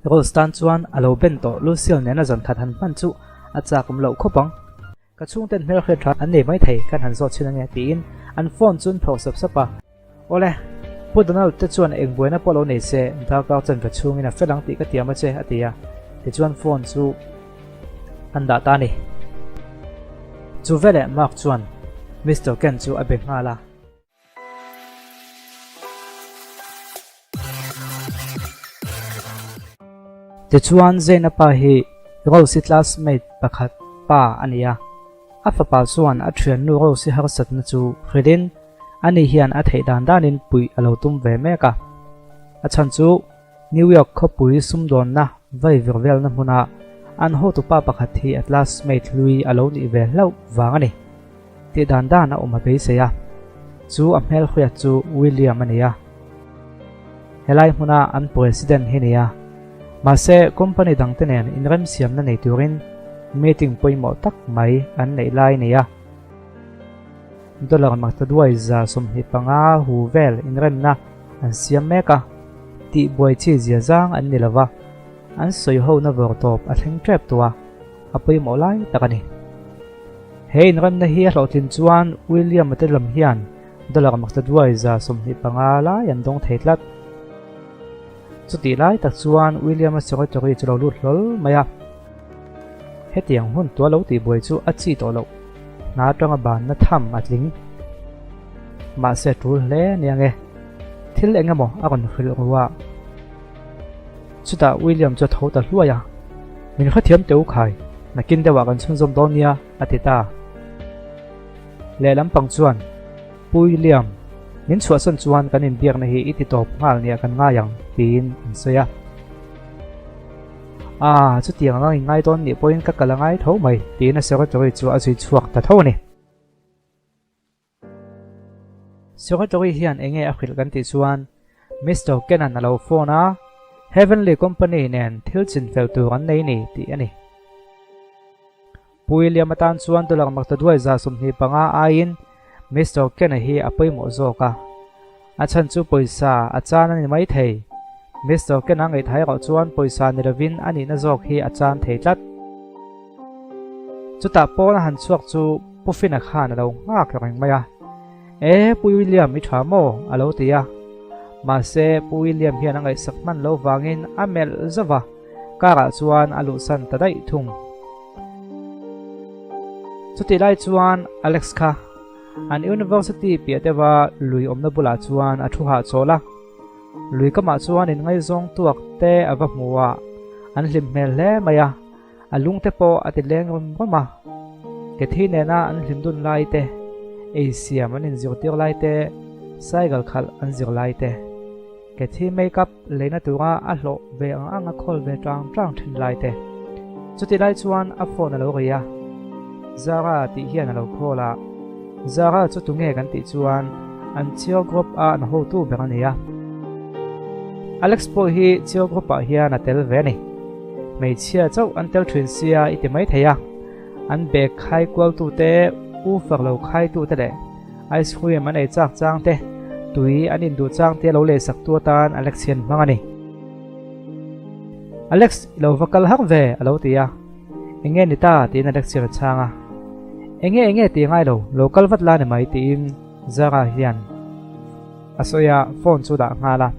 Rose tan chuan a lo ben tawh Lucille nena zan khat han hman chu a chak awm loh khawp ang. Ka chhungten hmelhriat tha an nei maithei kan han zawt chhin ange tiin an phone chu an phawk sap sap a. Awle, Pu Donald te chuan eng buaina pawh lo nei se darkar chanve chhungin a fel ang tih ka tiam a che a ti a, tichuan phone chu an dah ta a ni. Chu veleh Mark chuan Mister Ken chu a be nghal a. Tichuan Zaina pa hi Rose-i classmate pakhat pa a ni a, a fapa chuan a thiannu Rose-i harsatna chu hrilhin ani hian a theih dan danin puih a lo tum ve mek a. A chhan chu New York khawpui sumdawnna vai vir velna hmuna an hotupa pakhat hi a classmate hlui a lo nih ve hlauh vang a ni. Tih dan dan a awm a beisei a, chu a hmelhriat chu William a ni a. Helai hmuna an President hi ni a, mahse company dangte nen inremsiamna nei turin meeting pawimawh tak mai an neih lai a ni a. Dollar maktaduai 25 hu vel inremna an siam mek a, tihbuai chi zia zang an ni lova, an sawihona vawrtawp a thleng tep tawh a, a pawimawh lai tak a ni. He inremna hi a hlawhtlin chuan William-a te lam hian dollar maktaduai 25 lai an dawng thei tlat. Chutih lai tak chuan William-a secretary chu lo lut hlawl mai a. Hetiang hun tua lo tihbuai chu a chi tawh loh. Hna atanga banna tham a tling. Mahse tul hle a nia nge. Thil eng emaw a rawn hrilh ru a. Chutah William chu a tho ta hluai a, Min hrethiam teh u khai, nakin deuhah kan chhunzawm dawn nia, a ti ta. Lehlam pang chuan, Pu William, min chhuahsan chuan kan inbiakna hi i ti tawp nghal nia kan ngai ang, tiin an sawi a. Ah, chutiang anga i ngai dawn nih pawhin ka kal a ngai tho mai, tiin a secretary chu a zui chhuak ta tho a ni. Secretary hian enge a hrilh kan tih chuan Mister Kenan a lo phone a, Heavenly Company nen thil chin fel tur an nei ni tih a ni. Pu William atan chuan dollar maktaduai 25 aiin Mister Ken-a hi a pawimawh zawk a, a chhan chu pawisa a chan a ni mai thei. Mister Ken-a ngaihthah erawh chuan pawisa ni lovin a nihna zawk hi a chan thei tlat. Chutah pawn a han chhuak chu Pu Fina khan a lo nghak reng mai a, E, Pu William i tha maw? a lo ti a. Mahse, Pu William hian a ngaihsak hman lo vangin a melh zauh a, car ah chuan a luhsan ta daih thung. Chutih lai chuan Alex kha an university piah deuha lui awmna bulah chuan a thu hahchawl a. Lui kamah chuan inngaizawng tuak te a va hmu a, an hlim hmel hle mai a. A lungte pawh a ti leng rawm rawm a, Cathy nena an hlim dun lai te, ei siam an inzirtir lai te, cycle khalh an zir lai te, Cathy make up leina tura a hlawh ve ang ang a khawl ve tang tang thin lai te. Chutih lai chuan a phone a lo ri a, Zara tih hian a lo call a, Zara chu tunge kan tih chuan an Chio group a an hotu ber a ni a. Alex pawh hi Chio group ah hian a tel ve a ni. Hmeichhia chauh an tel thin sia i ti mai thei a, an bag khai kual tu te, u fak lo khai tu te leh ice cream an ei chak chang te, tui an induh chang te lo lehsak tu atan Alex hian hmang a ni. Alex i lo va kal hak ve a lo ti a, Enge ni ta tiin Alex hian a chhang a, Enge enge tih ngai lo, lo kal vat la ni mai tiin Zara hian a sawi a, phone chu dah nghal a.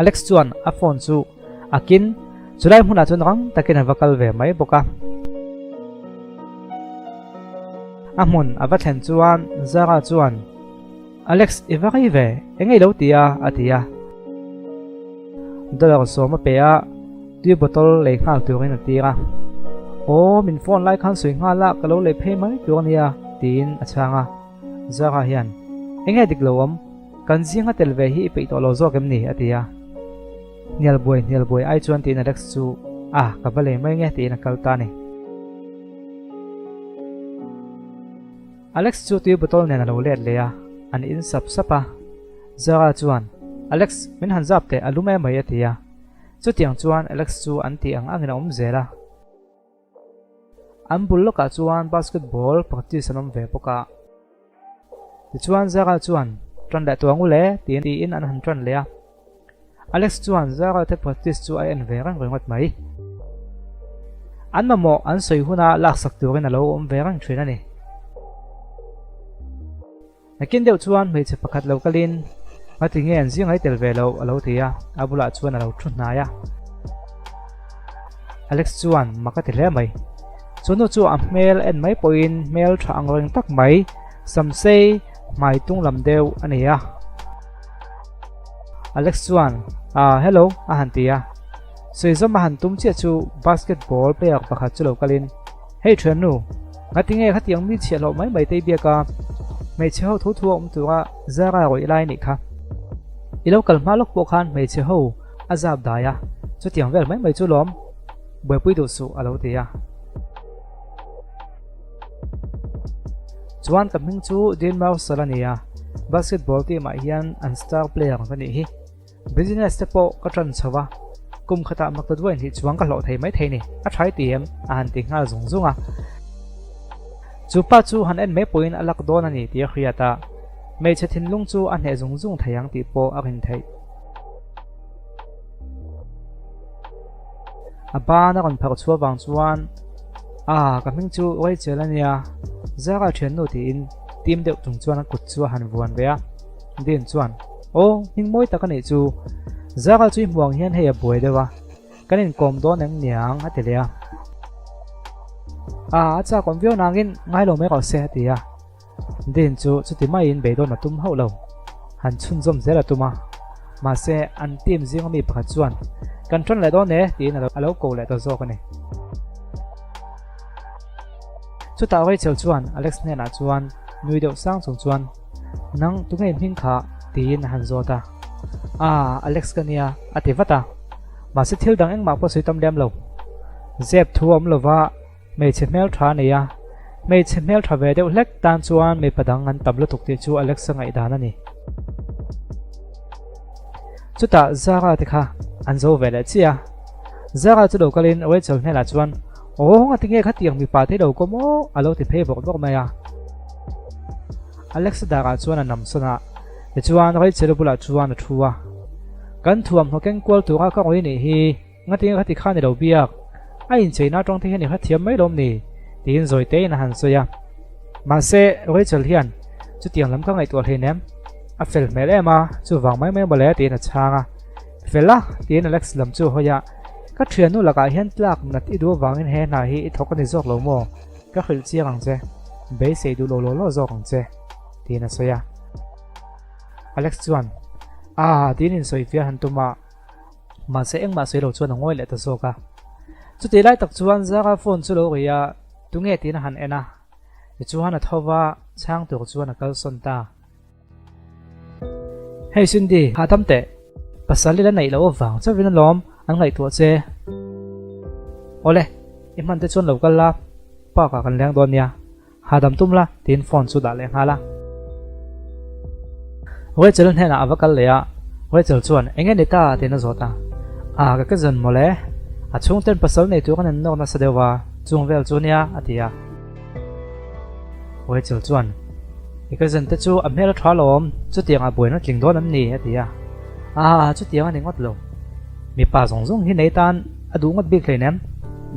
Alex chuan a phone chu a kin, chulai hmunah chuan rang takin a va kal ve mai bawk a. A hmun a va thlen chuan Zara chuan, Alex i va rei ve, eng ei lo ti a? a ti a. Dollar 10 a pe a, tui bottle lei nghal turin a tir a. Aw, min phone lai khan sawi nghal a, ka lo lei phei mai tur a nia, tiin a chhang a. Zara hian, Enge dik lo awm? Kan zinga tel ve hi i peih tawh lo zawk em ni? a ti a. Hnial buai hnial buai ai chuan tiin Alex chu, A, ka va lei mai nge tiin a kal ta a ni. Alex chu tui bottle nen a lo let leh a, an in sap sap a. Zara chuan, Alex, min han zap teh, a lum em mai a ti a. Chutiang chuan Alex chu an tih ang angin a awm zel a. An bul lawkah chuan basketball practice an awm ve bawk a. Tichuan Zara chuan, Ṭan leh tuang u le, tiin an han ṭan leh a. Alex chuan Zara te practice chu a en ve reng ringawt mai. An mamawh an sawi huna laksak turin a lo awm ve reng thin a ni. Nakin deuh chuan hmeichhe pakhat lo kalin, Ngati nge an zing ai tel ve loh? a lo ti a, a bulah chuan a lo thu hnai a. Alex chuan mak a ti hle mai. Chu nu chu a hmel en mai pawhin hmel tha ang reng tak mai, samsei hmai tung lam deuh a ni a. Alex chuan, Ah, hello, a han ti a. Sawi zawm a han tum chiah chu basketball player pakhat chu lo kalin, Hei thiannu, ngatinge khatiang mi chhiahhlawh mai mai te i biak a, hmeichhe ho thu thu a awm tura Zara rawih lai nih kha. I lo kal hma lawk pawh khan hmeichhe ho a zap dai a, chutiang vel mai mai chu lawm buaipui duh suh a lo ti a. Chuan ka hming chu Dean Marshall a ni a, basketball team ah hian an star player ka nih hi. Business te pawh ka ṭan chho a, kum khatah maktaduai hnih chuang ka hlawh thei mai thei ni, a ṭhai ti em? a han ti nghal zung zung a. Chu pa chu han en mai pawhin a lak dawn a ni tih a hriat a, hmeichhe thinlung chu a hneh zung zung thei ang tih pawh a rin theih. A ban a rawn pharh chhuah vang chuan, Ah, ka hming chu Rachel a nia, Zara ṭhiannu tiin tim deuh chung chuan a kut chu a han vuan ve a. Dean chuan, Aw, hming mawi tak a nih chu. Zara chu i hmuh ang hian hei a buai deuh a, kan inkawm dawn em niang a ti leh a. A, a chak awm viau nangin ngai lo mai rawh se a ti a. Dean chu chuti maiin beidawn a tum hauh lo. Han chhunzawm zel a tum a. Mahse, an team zinga mi pakhat chuan, Kan ṭan leh dawn e tiin a lo ko leh ta zawk a ni. Chutah Rachel chuan Alex hnenah chuan nui deuh sang chung chuan, Nang tunge hming kha? tiin a han zawt a. Ah, Alex ka nia, a ti vat a. Mahse thil dang engmah pawh sawi tam lem lo. Zep thu a awm lova, hmeichhe hmel tha a nei a. Hmeichhe hmel tha ve deuh hlek tan chuan mipa dang an tam lutuk tih chu Alex-a ngaihdan a ni. Chutah Zara te kha an zo ve leh chiah a. Zara chu lo kalin Rachel hnenah chuan, Aw, ngatinge khatiang mipa te lo kawm aw? a lo ti phei bawk bawk mai a. Alex-a darah chuan a nam sawn a, tichuan Rachel-a bulah chuan a thu a. Kan thuamhnaw keng kual tura ka rawi nih hi, ngatinge khati khan i lo biak? A incheina atang te hian i hrethiam mai lawm ni? tiin zawi tein a han sawi a. Mahse, Rachel hian chutiang lam ka ngaihtuah hleinem, a fel hmel em a, chuvang mai mai mawle tiin a chhang a. Fel a? tiin Alex lam chu a hawi a. Ka thiannu lakah hian tlak nat i duh avangin he hna hi i thawk a ni zawk lo maw? Ka hrilh chiang ang che, beisei duh lo law law zawk ang che, tiin a sawi a. Alex chuan, Ah, tiin insawi fiah han tum a, mahse engmah sawi lo chuan a ngawi leh ta zawk a. Chutih lai tak chuan Zara phone chu lo ri a, tunge tiin a han en a. Tichuan a tho va, chhang tur chuan a kalsawn ta. Hei Cindy, hahdam teh. Pasal i la neih loh avang chauhin alawm an ngaihtuah che. Awle, i hman te chuan lo kal la, park ah kan leng dawn nia. Hahdam tum la, tiin phone chu dah leh nghal a. Rachel hnenah a va kal leh a, Rachel chuan, Enge ni ta? tiin a zawt a. Ah, ka cousin mawle. A chhungten pasal nei tur an innawk nasa deuh va, chung vel chu nia, a ti a. Rachel chuan, I cousin te chu a hmel a tha lawm, chutiang a buaina tling dawn em ni? a ti a. Aa, chutiang a ni ngawt lo. Mipa zawng zawng hi nei tan a duh ngawt bik hleinem,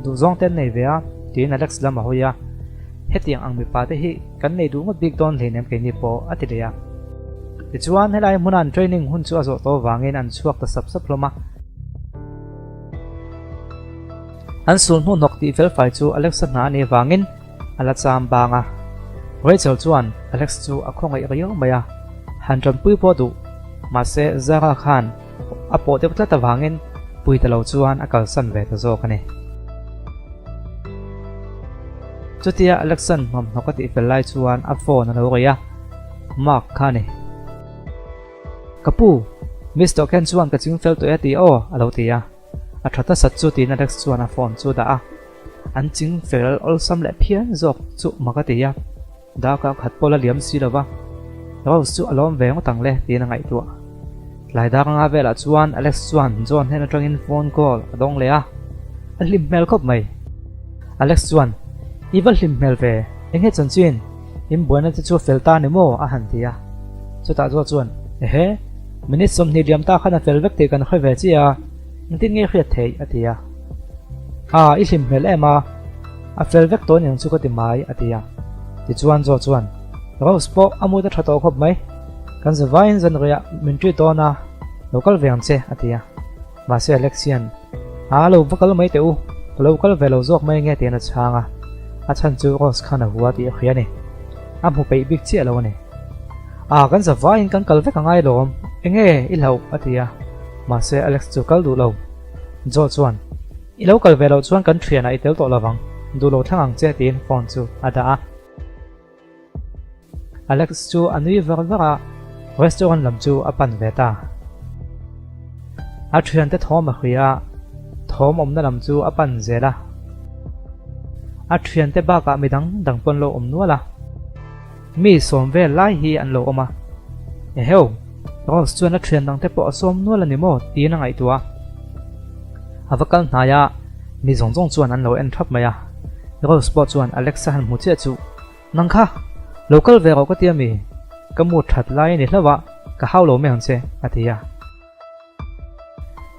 duh zawng te an nei ve a, tiin Alex lam a hawi a. Hetiang ang mipa te hi kan nei duh ngawt bik dawn hleinem keini pawh, a ti leh a. Tichuan, helai hmuna an training hun chu a zawh tawh avangin an chhuak ta sap sap hlawm a. An sul hnuhnawk tih felfai chu Alex-a hna a nih avangin a la cham bang a. Rachel chuan Alex chu a khawngaih riau mai a, han tanpui pawh duh. Mahse, Zara khan a pawh deuh tlat avangin pui ta lo chuan a kalsan ve ta zawk a ni. Chutia Alex-a'n hnawmhnawk a tihfel lai chuan a phone a lo rei a, Mark kha a ni. Ka pu, Miss Tawkhen chuan ka ching fel tawh e tih aw, a lo ti a. A tha ta sat chu tiin Alex chuan a phone chu a dah a. An ching fel awlsam leh phian zawk chu mak a ti a. Darkar khat pawh la liam si lo va, Rose chu a lawm ve ngawt ang le tiin a ngaihtuah. Tlai dar anga velah chuan Alex chuan John hnen atangin phone call a dawng leh a. A hlim hmel khawp mai. Alex chuan, I va hlim hmel ve, eng nge chanchin? In buaina te chu a fel ta ni maw? a han ti a. Chutah Joe chuan, Ehe! Minute 20 liam ta khan a fel vek tih kan hre ve chiah a, engtin nge hriat theih? a ti a. Aa, i hlim hmel em a, a fel vek tawh aniang chu ka ti mai, a ti a. Tichuan Joe chuan, Rose pawh a mut a tha tawh khawp mai, kan zavaiin zanriah min treat dawn a, lo kal ve ang che, a ti a. Mahse Alex hian, Aa, lo va kal mai teh u, ka lo kal ve lo zawk mai nge tiin a chhang a, a chhan chu Rose khan a hua tih a hria a ni. A hmu peih bik chiah lo a ni. Aa, kan zavaiin kan kal vek angai lawm, enge i hlauh? a ti a, mahse Alex chu kal duh lo. Joe chuan, I lo kal ve loh chuan kan thianah i tel tawh lovang, duh lo thlang ang che tiin phone chu a dah a. Alex chu a nui var var a, restaurant lam chu a pan ve ta. A thiante thawm a hria a, thawm awmna lam chu a pan zel a. A thiante bakah midang dang pawn lo awm nual a. Mi sawm vel lai hi an lo awm a. Eheu! Rose chuan a thian dangte pawh a sawm nual a ni maw? tiin a ngaihtuah a. A va kal hnai a, mi zawng zawng chuan an lo en thap mai a. Rose pawh chuan Alexa han hmu chiah chu, Nang kha! Lo kal ve rawh ka ti a mi? Ka mu that lai a ni hlauh a, ka hau lo mai ang che, a ti a.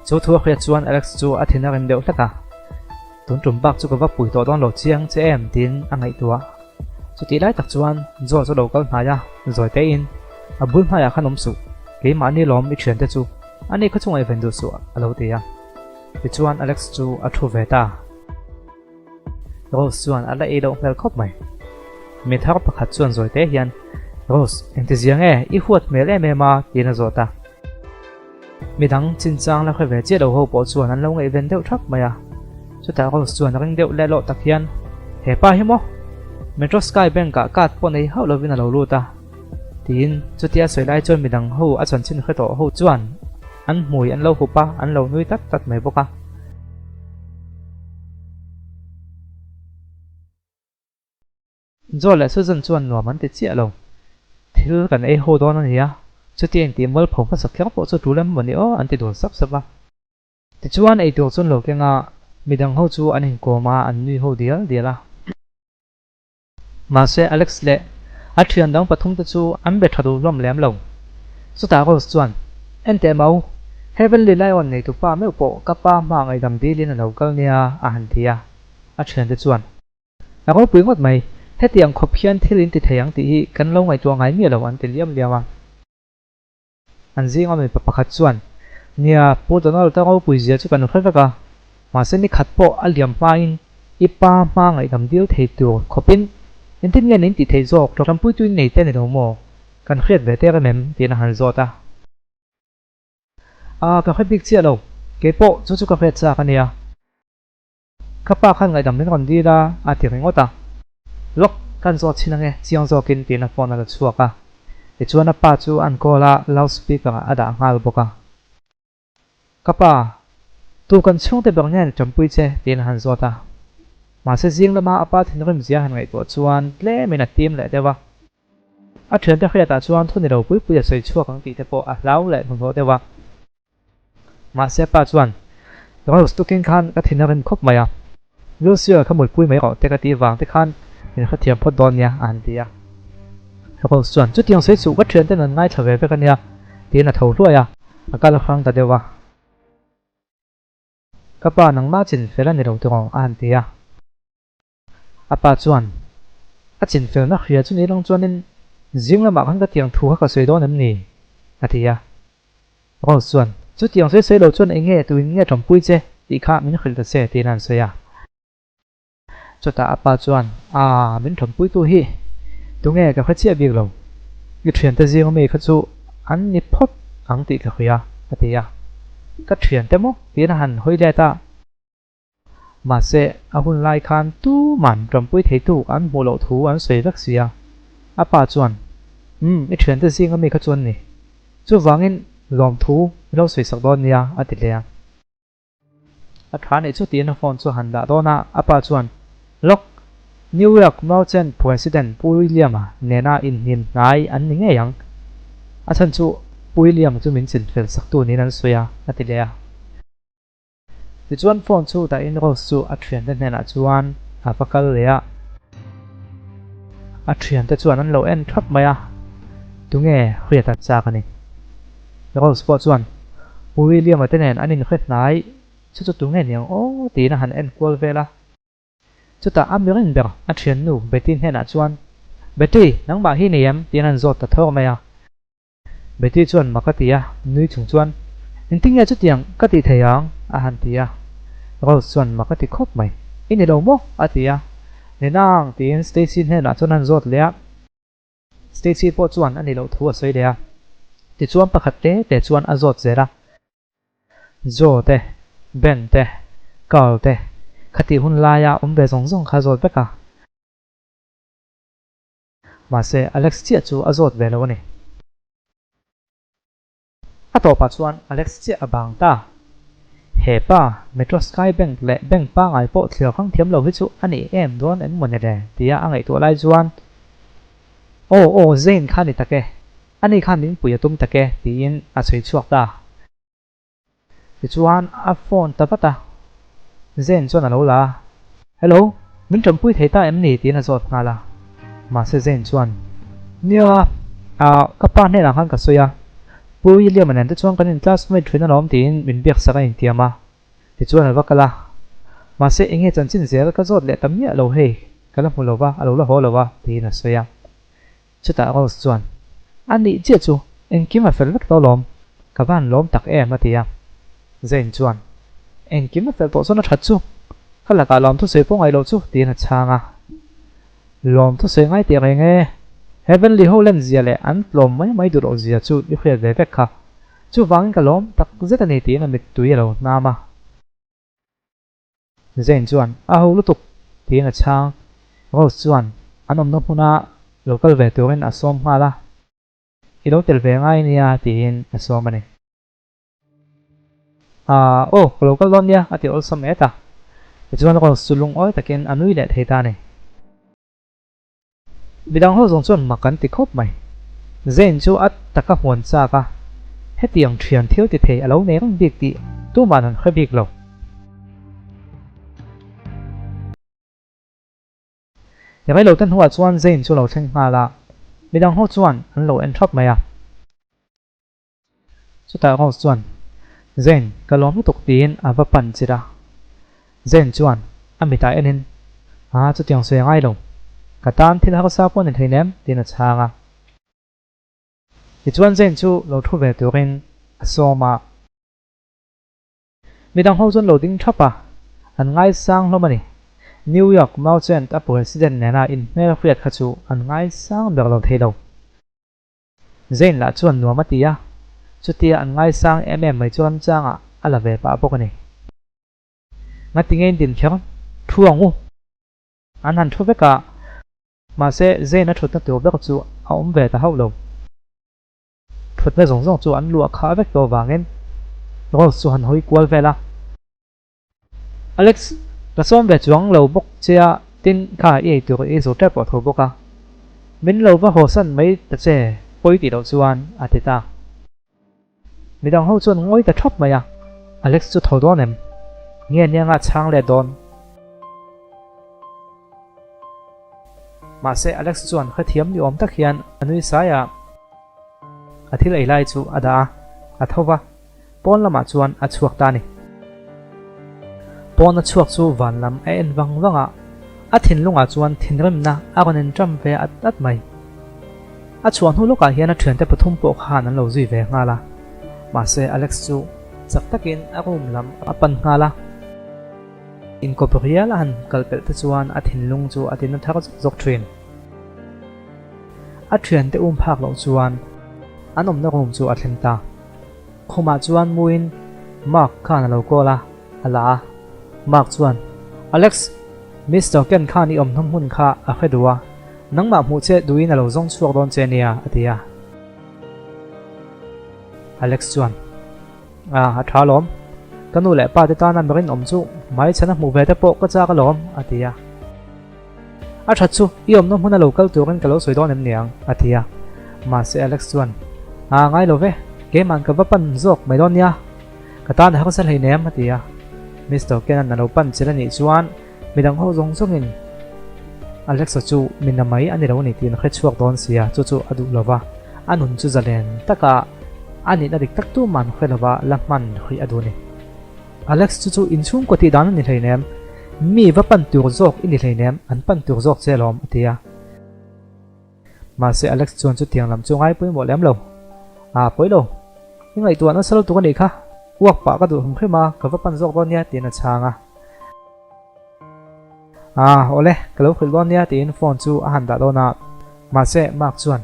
Chu thu a hriat chuan Alex chu a thin a rim deuh hlek a. Tun tum bak chu ka va pui tawh dawn lo chiang che em tiin a ngaihtuah. Chutih lai tak chuan Joe chu lo kal hnai a, zawi tein, A bul hnaiah khan awm suh, keimahni lawm i thiante chu ani kha chu ngaihven duh suh a lo ti a. Tichuan Alex chu a thu ve ta. Rose chuan a la ei loh hmel khawp mai. Mi thar pakhat chuan zawi te hian, Rose, engtizia nge i huat hmel em em a? tiin a zawt a. Midang chinchang la hre ve chiah lo ho pawh chuan an lo ngaihven deuh thap mai a. Chutah Rose chuan ring deuh leh lawh tak hian, He pa hi maw? Metro Sky Bank ah card pawh nei hauh lovin a lo lut a. Tiin chutia sawi lai chuan midang ho a chanchin hre tawh ho chuan an hmui an lo hup a, an lo nui tat tat mai bawk a. Joe leh Susan chuan nuam an ti chiah lo. Thil kan ei ho dawn a nia, chutia intih mualpho hmasa kher pawh chu tul em maw ni aw an ti dun sap sap a. Tichuan ei tur chuan lo keng a, midang ho chu an inkawm a, an nui ho dial dial a. Mahse Alex leh a thian dang pathum te chu an be tha duh hlawm lem lo. Chutah Rose chuan, Enteh mau, Heavenly Lion neitu pa meuh pawh ka pa hma ngaihdam dilin a lo kal nia a han ti a. A thiante chuan, A ropui ngawt mai, hetiang khawp hian thil in ti thei ang tih hi kan lo ngaihtuah ngai miah lo an ti liam liam a. An zinga mipa pakhat chuan, Nia, Pu Donald-a ropui zia chu kan hre vek a, mahse ni khat pawh a liam hmain i pa hma ngaihdam dil thei tur khawpin engtin nge nin tih theih zawk ṭampuitu in nei te ni lo maw? Kan hriat ve tek em em? tiin a han zawt a. A, ka hre bik chiah lo, keipawh chu chu ka hriat chak a nia. Ka pa khan ngaihdam min rawn dil a, a ti ringawt a. Lawk, kan zawt chhin ange, chiang zawkin tiin a phone a la chhuak a. Tichuan a pa chu an call a, loud speaker ah a dah nghal bawk a. Ka pa, tu kan chhungte ber nge ni ṭampui che? tiin a han zawt a. Mahse zing lama a pa thinrim zia han ngaihtuah chuan tlemin a tim leh deuh a. A ṭhiante hriatah chuan thu ni lo pui pui a sawi chhuak ang tih te pawh a hlau leh hnuhnawh deuh a. Mahse pa chuan, Rose tukin khan ka thin a rim khawp mai a, Lucia kha mutpui mai rawh te ka tih vang te khan min hrethiam phawt dawn nia a han ti a. Rose chuan, Chutiang sawi suh ka thianten an ngaithla ve vek a nia tiin a tho hluai a, a kal hrang ta deuh a. Ka pa nangmah chin fel a ni lo tiraw a han ti a. A pa chuan, A chinfelna hria chu ni lang chuanin zing lamah khan ka tiang thu kha ka sawi dawn em ni? a ti a. Rose chuan, Chutiang sawi sawi lo chuan eng nge tuin nge ṭawmpui che tih kha min hrilh ta che tiin a han sawi a. Chutah a pa chuan, Aa, min ṭawmpuitu hi tunge ka hre chiah bik lo, i ṭhiante zinga mi kha chu an ni phawt ang tih ka hria, a ti a. Ka ṭhiante maw? tiin a han hawi let a. Mahse, a hun lai khan tuman ṭampui theitu an hmuh loh thu an sawi vek si a. A pa chuan, Umm, i ṭhiante zinga mi kha chu an ni. Chuvangin lawmthu i lo sawi sak dawn nia, a ti hle a. A ṭha nih chu tiin a phone chu a han dah dawn a, a pa chuan, Lawk, New York Merchant President Pu William-a nena inhnim hnai an ni ngei ang. A chhan chu Pu William-a chu min chinfel saktu niin an sawi a, a ti leh a. Tichuan phone chu dahin Rose chu a thiante hnenah chuan a va kal leh a, a thiante chuan an lo en thap mai a, tunge hriat an chak a ni. Rose pawh chuan Pu William-a te nen an inhre hnai, chu chu tunge niang aw tiin a han en kual vel a. Chutah a mirin ber a thiannu Betty hnenah chuan, Betty, nangmah hi ni em? tiin an zawt ta thawk mai a. Betty chuan mak a ti a, nui chung chuan, Engtin nge chutiang ka tih thei ang? a han ti a. Rose chuan mak a ti khawp mai, I ni lo maw? a ti a. Ni nang, tiin Stacy hnenah chuan an zawt leh a. Stacy pawh chuan a ni loh thu a sawi leh a. Tichuan pakhat te te chuan a zawt zel a. Joe te, Ben te, Carl te, khatih hun laia awm ve zawng zawng kha a zawt vek a. Mahse, Alex chiah chu a zawt ve lo a ni. A tawpah chuan Alex chiah a bang ta. He pa, Metro Sky Bank leh bank pangngai pawh thlir hrang thiam lo hi chu a ni em dawn em maw ni le? tia a ngaihtuah lai chuan, Aw, aw, Zane kha ni tak e. Ani khan min pui a tum tak e, tiin a chhui chhuak ta. Tichuan a phone ta vat a, Zane chuan a lo la a, Hello, min tanpui thei ta em ni? tiin a zawt nghal a. Mahse Zane chuan, Nia, ah, ka pa hnenah khan ka sawi a, Pu William-a nen te chuan kan in classmate thin alawm tiin min biak sak a intiam a. Tichuan a va kal a, Mahse enge chanchin zel ka zawt leh ta miah lo hei, ka la hmu lo va, a lo la haw lo va, tiin a sawi a. Chutah Rose chuan, A nih chiah chu, engkim a fel vek tawh lawm, ka van lawm tak em a ti a. Zane chuan, Engkim a fel tawh chuan a that chu, ka lakah lawm thusawi pawh ngaih loh chu tiin a chhang a. Lawm thusawi ngai teh reng e, Heavenly ho len zia leh an tlawm mai mai duh loh zia chu i hriat ve vek kha, chuvangin ka lawm tak zet a ni tiin a mittui a lo hnam a. Zane chuan, A ho lutuk! tiin a chhang. Rose chuan an awmna hmuna lo kal ve turin a sawm nghal a, I lo tel ve ngai nia tiin a sawm a ni. Aaa, aw, ka lo kal dawn nia a ti awlsam et a. Tichuan Rose chu lungawi takin a nui leh thei ta a ni. Midang ho zawng chuan mak an ti khawp mai. Zane chu a taka hmuan chak a, hetiang thian thil ti thei a lo nei reng bik tih tuman an hre bik lo. Rei lo te hnuah chuan Zane chu lo thleng nghal a, midang ho chuan an lo en thap mai a. Chutah Rose chuan, Zane, ka lawm lutuk tiin a va pan chilh a. Zane chuan a mitah enin, Aa, chutiang sawi a ngai lo. Ka tan thil harsa pawh ni hleinem tiin a chhang a. Tichuan Zane chu lo thu ve turin a sawm a. Midang ho chuan lo ding thap a, an ngaisang hlawm a ni. New York Merchant a President nena inhmel hriat kha chu an ngaisang ber lo thei lo. Zane lah chuan nuam a ti a, chutia an ngaisang em em mai chu ramchangah a la ve pah bawk a ni. Ngati nge in din kher? Thu ang u! An han thu vek a, mahse Zane a thutna tur ber chu a awm ve ta hauh lo. Thutna zawng zawng chu an luah khah vek tawh vangin Rose chu han hawi kual vel a. Alex, ka sawm ve chuang lo bawk che a, tin kha i ei tur i zur tep pawh tho bawk a. Min lo va hawsan mai ta che, pawi tih loh chuan a ti ta. Midang ho chuan ngawi ta thap mai a, Alex chu tho dawn em? Nge nia nga chhang let dawn? Mahse Alex chuan hrethiam ni awm tak hian a nui sai a, a thil ei lai chu a dah a, a tho va. Pawn lamah chuan a chhuak ta a ni. Pawn a chhuak chu van lam a en vang vang a, a thinlungah chuan thinrimna a rawn inṭam ve at at mai. A chhuah hnu lawkah hian a ṭhiante pathum pawh khan an lo zui ve nghal a, mahse Alex chu chak takin a room lam a pan nghal a. Inkawp rial a han kal pelh te chuan a thinlung chu a tina thar zawk zawk ṭhin. A ṭhiante um phak loh chuan an awmna room chu a thleng ta. Khumah chuan muin Mark khan a lo call a, a la a. Mark chuan, Alex, Mister Ken khan i awmhna hmun kha a hre duh a, nangmah hmuh che duhin a lo zawng chhuak dawn che nia, a ti a. Alex chuan, Ah, a tha alawm. Ka nu leh pa te tana mi rinawm chu hmaichhan a hmuh ve te pawh ka chak alawm, a ti a. A that chu, i awmna hmuna lo kal turin ka lo sawi dawn em niang? a ti a. Mahse Alex chuan, Aa ngai lo ve, keiman ka va pan zawk mai dawn nia. Ka tan a harsa hleinem, a ti a. Mister Ken-a'n a lo pan chil a nih chuan midang ho zawng zawngin Alex-a chu mi na mai a ni lo ni tiin a hre chhuak dawn sia, chu chu a duh lo va, a nun chu zalen taka. A nihna dik tak tuman hre lova la hman hrih a duh a ni. Alex chu chu inchhungkaw tih dan a ni hleinem, mi va pan tur zawk i ni hleinem, an pan tur zawk che alawm, a ti a. Mahse Alex chuan chutiang lam chu ngai pawimawh lem lo. Aa pawi lo, i ngaihtuah nasa lutuk a nih kha, uak pah ka duh hrim hrim a, ka va pan zawk dawn nia tiin a chhang a. Aa awle, ka lo hrilh dawn nia tiin phone chu a han dah dawn a. Mahse Mark chuan,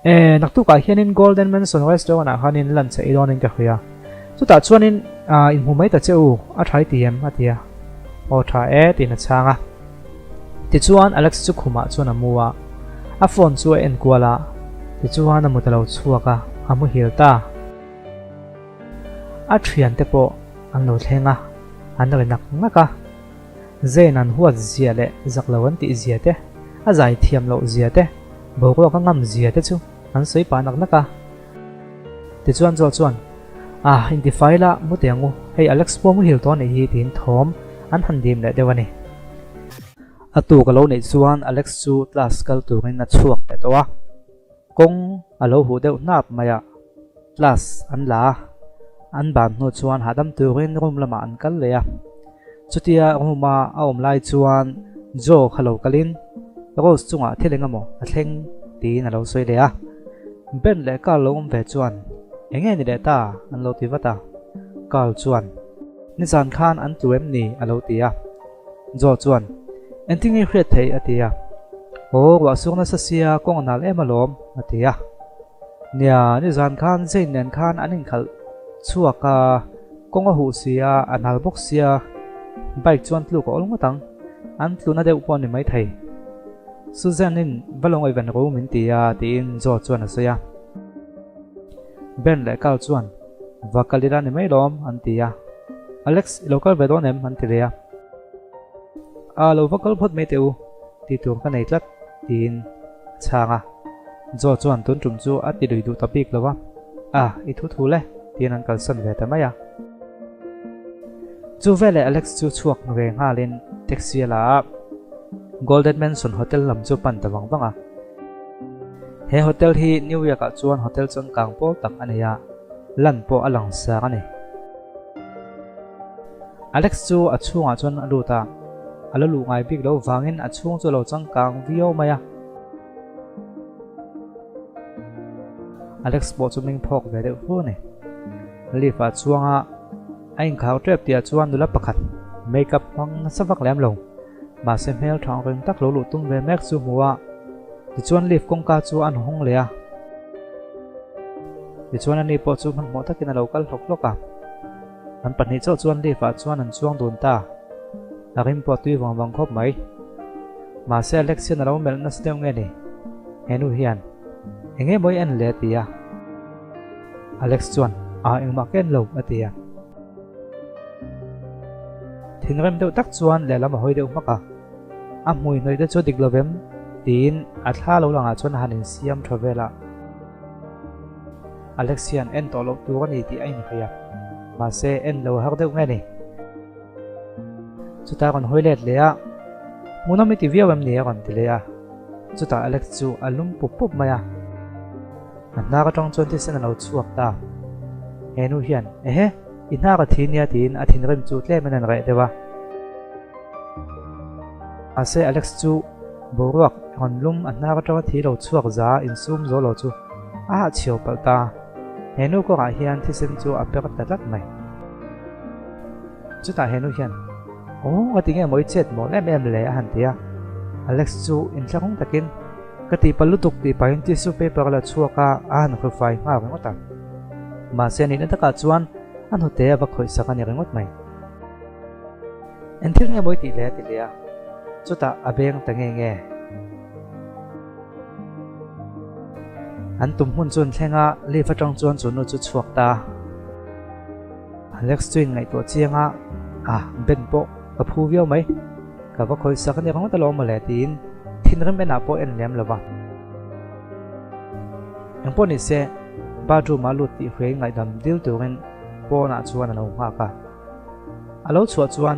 E, naktukah hianin Golden Mansion Restaurant ah khanin lunch a ei dawnin ka hria. Chutah chuanin aa inhmu mai ta che u, a tha i ti em? a ti a. Aw tha e tiin a chhang a. Tichuan Alex chu khumah chuan a mu a, a phone chu a en kual a, tichuan a mut a lo chhuak a, a muhil ta. A thiante pawh an lo thleng a, an ri nak nak a. Zane an huat zia leh zak lo an tih zia te, a zai thiam loh zia te, boruak a ngam zia te chu an sawi pah nak nak a. Tichuan Joe chuan, Ah, intifai la, mu teh ang u, hei Alex pawh muhil tawh a nih hi tiin thawm an han dim leh deuh a ni. A tuk a lo neih chuan Alex chu class kal turin a chhuak leh tawh a. Kawng a lo huh deuh hnap mai a, class an la a, an ban hnu chuan hahdam turin room lamah an kal leh a. Chutia room a a awm lai chuan Joe kha lo kalin Rose chungah thil eng emaw a thleng tiin a lo sawi leh a. Ben leh Carl lo awm ve chuan Eng nge ni leh ta? an lo ti vat a. Carl chuan Nizan khan an tlu em ni? a lo ti a. Joe chuan, Engtin nge hriat theih? a ti a. Aw, ruah suk nasa sia, kawng a nal em alawm, a ti a. Nia, nizan khan Jane nen khan an inkhalh chhuak a, kawng a huh sia, a nal bawk sia, bike chuan tluk a awl ngawt ang, an tluna deuh pawh a ni maithei. Suzanne-in va lo ngaihven ro min ti a, tiin Joe chuan a sawi a. Ben leh Carl chuan, Va kal ila ni mai lawm, an ti a. Alex, i lo kal ve dawn em? an ti leh a. A, lo va kal phawt mai teh u, tih tur ka nei tlat, tiin a chhang a. Joe chuan tun tum chu a ti lui duh ta bik lo a. A, i thu thu le, tiin an kalsan ve ta mai a. Chu veleh Alex chu chhuak ve nghalin taxi a la a, Golden Mansion Hotel lam chu pan ta vang vang a. He hotel hi New York ah chuan hotel changkang pawl tak a nei a, lan pawh a lang sang a ni. Alex chu a chhungah chuan a lut a, a la luh ngai bik loh vangin a chhung chu a lo changkang viau mai a. Alex pawh chu meng phawk ve deuh fu a ni. Lift ah chuang a, a inkhau tep tih ah chuan nula pakhat make up hmang nasa vak lem lo. Mahse hmel thang reng tak lo luh tum ve mek chu hmu a, tichuan lift kawngka chu a hawng leh a. Tichuan ani pawh chu hmanhmawh takin a lo kal hlawk hlawk a. An pahnih chauh chuan lift ah chuan an chuang dun ta. A rim pawh a tui vang vang khawp mai. Mahse Alex hian a lo melh nasa deuh nge ni? He nu hian eng nge maw i en le a ti a. Alex chuan a engmah ka en lo a ti a. Thinrim deuh tak chuan lehlam a hawi deuh hmak a, a hmui hnawih te chu dik lo vem tiin a thla lo langah chuan a han insiam tha vel a. Alex hian en tawh loh tur a ni tih a inhria a, mahse en lo har deuh nge ni. Chutah a rawn hawi let leh a, Hmuhnawm i ti viau em ni a rawn ti leh a, chutah Alex chu a lum pup pup mai a. A hnar atang chuan thisen a lo chhuak ta. He nu hian, Ehe, i hnar a thi nia tiin a thinrim chu tlemin an reh deuh a. Mahse Alex chu boruak rawn lum a hnar atanga thi lo chhuak za insum zo lo chu a hahchhiau palh ta. He nu kawngah hian thisen chu a per ta tlat mai. Chutah he nu hian, Aw, a ti nge maw i chet mawl em em le a han ti a. Alex chu inthlahrung takin, Ka tihpalh lutuk tih pahin tissue paper a la chhuak a, a han hrufai nghal ringawt a. Mahse nihna takah chuan a hnute a va khawih sak a ni ringawt mai. Engthil nge maw i tih le a ti leh a, chutah a beng ta nge nge. An tum hmun chu an thleng a, lift atang chuan chu nu chu chhuak ta. Alex chu inngaihtuah chiang a, Ah, Ben pawh ka phu viau mai. Ka va khawih sak a ni ringawt alawm mawle tiin thinrim enah pawh en lem lo va. Engpawh ni se, bathroom ah lut tih hriain ngaihdam dil turin pawnah chuan a lo nghak a. A lo chhuah chuan,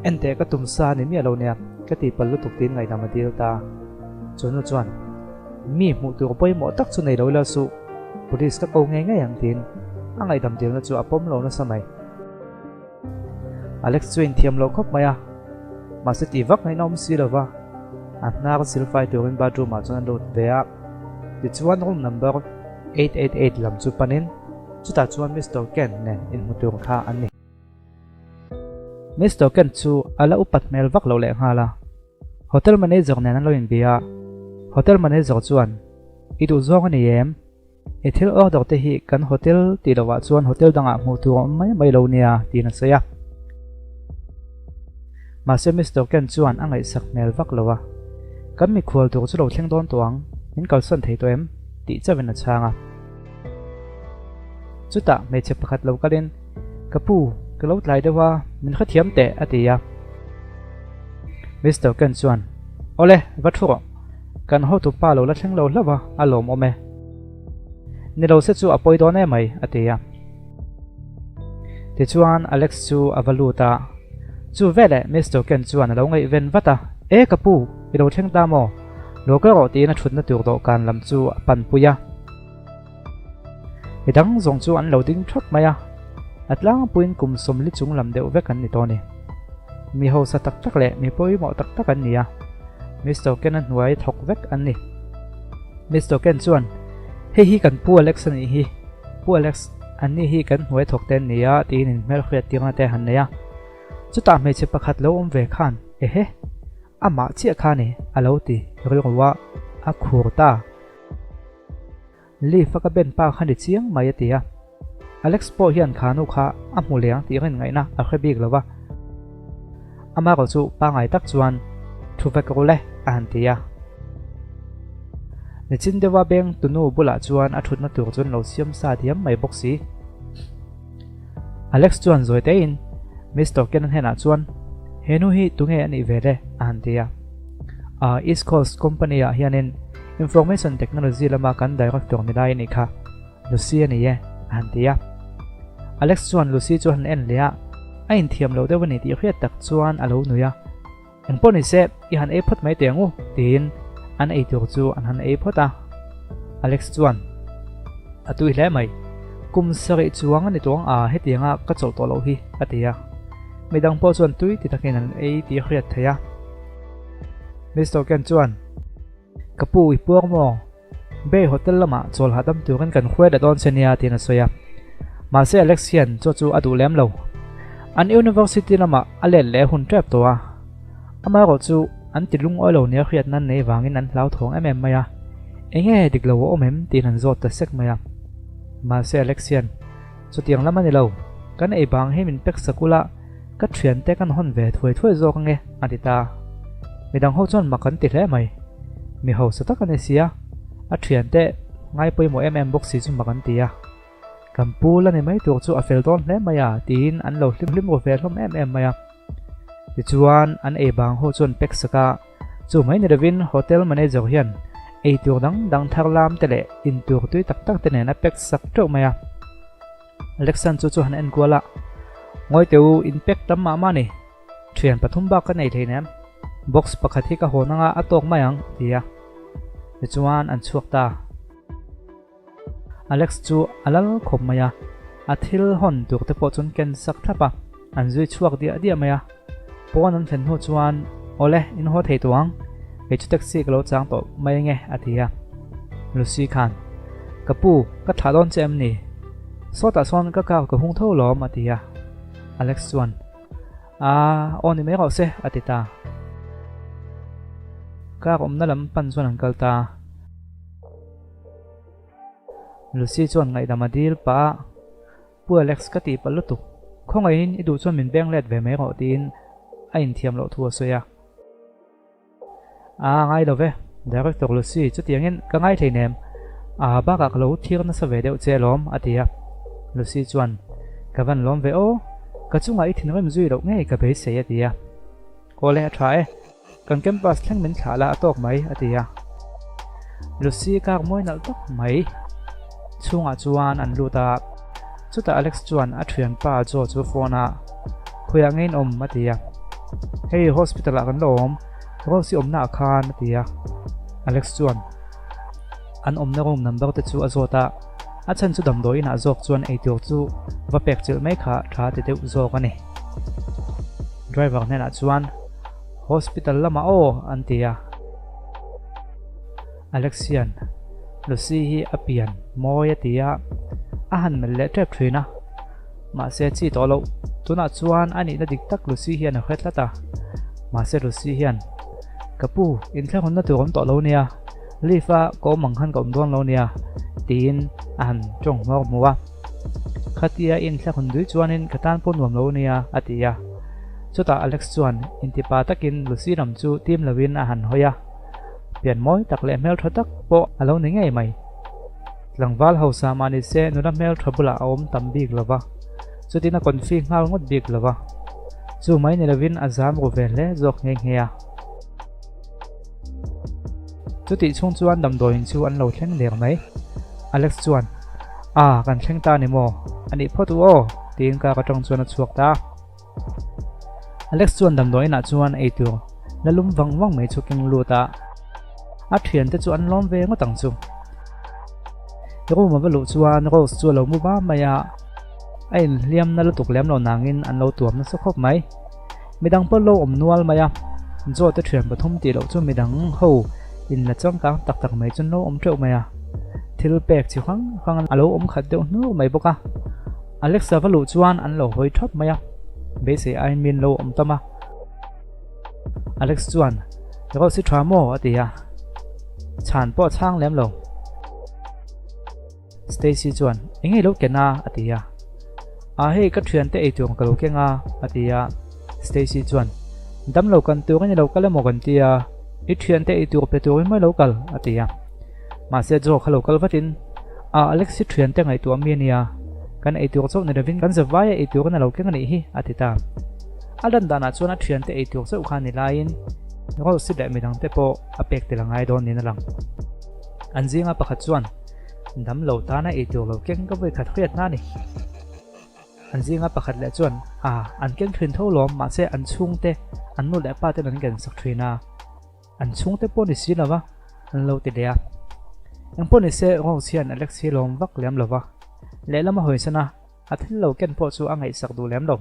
Enteh ka tum sa ni miah lo nia, ka tihpalh lutuk tiin ngaihdam a dil ta. Chu nu chuan, Mi hmuh tur pawimawh tak chu nei lo ila suh. Police ka ko ngei ngei ang tiin a ngaihdam dilna chu a pawm lo nasa mai. Alex chu a inthiam lo khawp mai a, mahse tih vak ngaihna awm si lova, a hnar silfai turin bathroom ah chuan a lut ve a. Tichuan room number 888 lam chu panin chutah chuan Mister Kent nen inhmu tur kha an ni. Mister Kent chu a la upat hmel vak loh lehnghal a, hotel manager nen an lo inbia a, hotel manager chuan I duh zawng a ni em? I thil order te hi kan hotel tih lovah chuan hotel dangah hmuh tur a awm mai mai lo nia tiin a sawi a. Mahse Mister Kent chuan a ngaihsak hmel vak lo a, Kan mikhual tur chu lo thleng dawn tawh ang, min kalsan thei tawh em? tih chauhin a chhang a. Chutah hmeichhe pakhat lo kalin, Ka pu, ka lo tlai deuh a, min hrethiam teh a ti a. Mister Kent chuan, Awle, va thu rawh. Kan hotu pa lo la thleng lo hlauh a, a lawmawm e. Ni lo se chu a pawi dawn emai, a ti a. Tichuan Alex chu a va lut a, Chu veleh Mister Kent chuan a lo ngaihven vat a, E ka pu, i lo thleng ta maw? Lo kal rawh tiin a thutna tur dawhkan lam chu a panpui a. Mi dang zawng chu an lo ding thawt mai a, a tlangpuiin kum sawmli chung lam deuh vek an ni tawh a ni. Mi hausa tak tak leh mi pawimawh tak tak an ni a, Mister Ken-a hnuai thawk vek an ni. Mister Ken chuan, Hei hi kan Pu Alex a nih hi, Pu Alex, anni hi kan hnuai thawk te an ni a tiin inhmelhriat tirna te han nei a. Chutah hmeichhe pakhat lo awm ve khan, Ehe, amah chiah kha a ni, a lo ti rilru a, a khur ta. Leaf a ka ben pa kha ni chiang mai a ti a. Alex pawh hian kha nu kha a hmu leng tih rin ngaihna a hre bik lo va. Amarawh chu pangai tak chuan thu vek ru le a han ti a. Nichin deuha beng tunu bulah chuan a thutna tur chuan lo siam sa diam mai bawk si. Alex chuan zawi tein Mister Ken-a hnenah chuan, He nu hi tunge a nih ve le? a han ti a. A East Coast Company ah hianin Information Technology lama kan director ni lai a nih kha, Lucy a ni e, a han ti a. Alex chuan Lucy chu a han en leh a, a inthiam lo deuh a ni tih hriat tak chuan a lo nui a. Engpawh ni se, i han ei phawt mai teh ang u, tiin an ei tur chu an han ei phawt a. Alex chuan, A tui hle mai. Kum sarih chuang a ni tawh ang a, hetianga ka chawlh tawh loh hi, a ti a. Midang pawh chuan tui ti takin an ei tih a hriat theih a. Mister Ken chuan, Ka pu i puak maw? Bay Hotel lamah chawl hahdam turin kan hruai leh dawn che nia tiin a sawi a. Mahse Alex hian chaw chu a duh lem lo. An University lamah a let leh hun tep tawh a. Amaherawh chu an ti lungawi lo nia hriatna an nei vangin an hlauthawng em em mai a. Enge dik lo a awm em tiin an zawt ta sek mai a. Mahse Alex hian chutiang lam a ni lo. Kan ei bang hi min pek sak ula ka thiante kan hawn ve thuai thuai zawk ange a ti ta. Midang ho chuan mak an ti hle mai. Mi hausa tak a ni sia, a thiante ngai pawimawh em em bawk si chu mak an ti a. Kan pu la ni mai tur chu a fel dawn hle mai a tiin an lo hlim hlim ru ve hlawm em em mai a. Tichuan an ei bang ho chuan pack sak a, chu mai ni lovin hotel manager hian ei tur dang dang thar lam te leh in tur tui tak tak te nen a pack sak teuh mai a. Alexan chu chu han en kual a, Ngawi teh u, in pack tam mah mah ni. Thian pathum bak ka nei thei nem. Box pakhat hi ka hawn anga a tawk mai ang, a ti a. Tichuan an chhuak ta. Alex chu a lal khawp mai a, a thil hawn tur te pawh chuan ken sak thlap a, an zui chhuak diah diah mai a. Pawn an thlen hnu chuan, Awle, in haw thei tawh ang, kei chu taxi ka lo chang tawh mai ange, a ti a. Lucy khan, Ka pu, ka thlah dawn che em ni? Sawtah sawn ka car ka hung tho lawm, a ti a. Alex chuan, Aa, aw ni mai rawh se, a ti ta. Car awmna lam pan chuan an kal ta. Lucy chuan ngaihdam a dil pah a, Pu Alex ka tih palh lutuk, khawngaihin i duh chuan min beng let ve mai rawh tiin a inthiam loh thu a sawi a. Aa ngai lo ve, Director Lucy chutiangin ka ngai hleinem, aa bakah ka lo thir nasa ve deuh che alawm a ti a. Lucy chuan, Ka van lawm ve aw, ka chungah i thinrim zui loh ngei ka beisei a ti a. Awle a tha e, kan campus thleng min thlah la a tawk mai a ti a. Lucy kar mawi nalh tak mai chhungah chuan an lut a, chutah Alex chuan a thianpa Joe chu phone a, Khawiah nge in awm? a ti a. Hei hospital ah kan la awm, Rose i awmna ah khan a ti a. Alex chuan an awmna room number te chu a zawt a. A chhan chu damdawi inah zawk chuan eitur chu va pek chilh mai kha tha ti deuh zawk a ni. Driver hnenah chuan Hospital lamah aw an ti a. Alex hian Lucy hi a pian mawi a ti a, a han melh leh tep thin a. Mahse chi tawh loh, tunah chuan a nihna dik tak Lucy hian a hre tlat a. Mahse Lucy hian, Ka pu, inthlahrunna tur awm tawh lo nia, lift a ka awm ang khan ka awm dawn lo nia, tiin a han tawng hmawr hmu a. Khatia i inthlahrun dui chuanin ka tan pawh nuam lo nia, a ti a. Chutah Alex chuan intipa takin Lucy lam chu tim loin a han hawi a. Pian mawi tak leh hmeltha tak pawh a lo ni ngei mai. Tlangval hausa mah ni se nula hmeltha bulah a awm tam bik lo va, chutin a confi nghal ngawt bik lo va. Chu mai ni lovin a zam ru ve hle zawk nghe nghe a. Chutih chhung chuan damdawiin chu an lo thleng der mai. Alex chuan, A, kan thleng ta ni maw? A nih phawt u aw, tiin car atang chuan a chhuak ta a. Alex chuan damdawiinah chuan eitur la lum vang vang mai chu keng lut a, a thiante chu an lawm ve ngawt ang chu. Room a va luh chuan Rose chu a lo mu va mai a, a inhliam na lutuk lem lo nangin an lo tuam nasa khawp mai. Midang pawh lo awm nual mai a, Joe te thian pathum tih loh chu midang ho inla changkang tak tak mai chu an lo awm teuh mai a, thil pek chi hrang hrang a lo awm khat deuh hnur mai bawk a. Alexa va luh chuan an lo hawi thap mai a, beisei aiin min lo awm tam a. Alex chuan, Rose i tha maw? a ti a, chhan pawh a chhang lem lo. Stacy chuan, Eng nge i lo ken a? a ti a. Ah hei ka thiante eitur ka lo keng a, a ti a. Stacy chuan, Dam lo kan turin i lo kal emaw kan ti a, i thiante eitur pe turin maw i lo kal? a ti a. Mahse Joe kha lo kal vatin, A Alex hi thiante ngaihtuah mi a nia, kan eitur chauh ni lovin kan zavaia eitur in a lo keng a nih hi, a ti ta. A lan danah chuan a thiante eitur chauh kha ni laiin Rose leh midangte pawh a pek tel a ngai dawn niin a lang. An zinga pakhat chuan, Dam lo tana eitur lo keng ka vawi khat hriatna a ni. An zinga pakhat leh chuan, A, an keng thin tho lawm, mahse an chhungte, an nu leh pa ten an kensak thin a. An chhungte pawh ni si lova an lo ti leh a. Eng pawh ni se Rose hian Alex hi lawm vak lem lova, lehlam a hawisan a, a thil lo ken pawh chu a ngaihsak duh lem lo.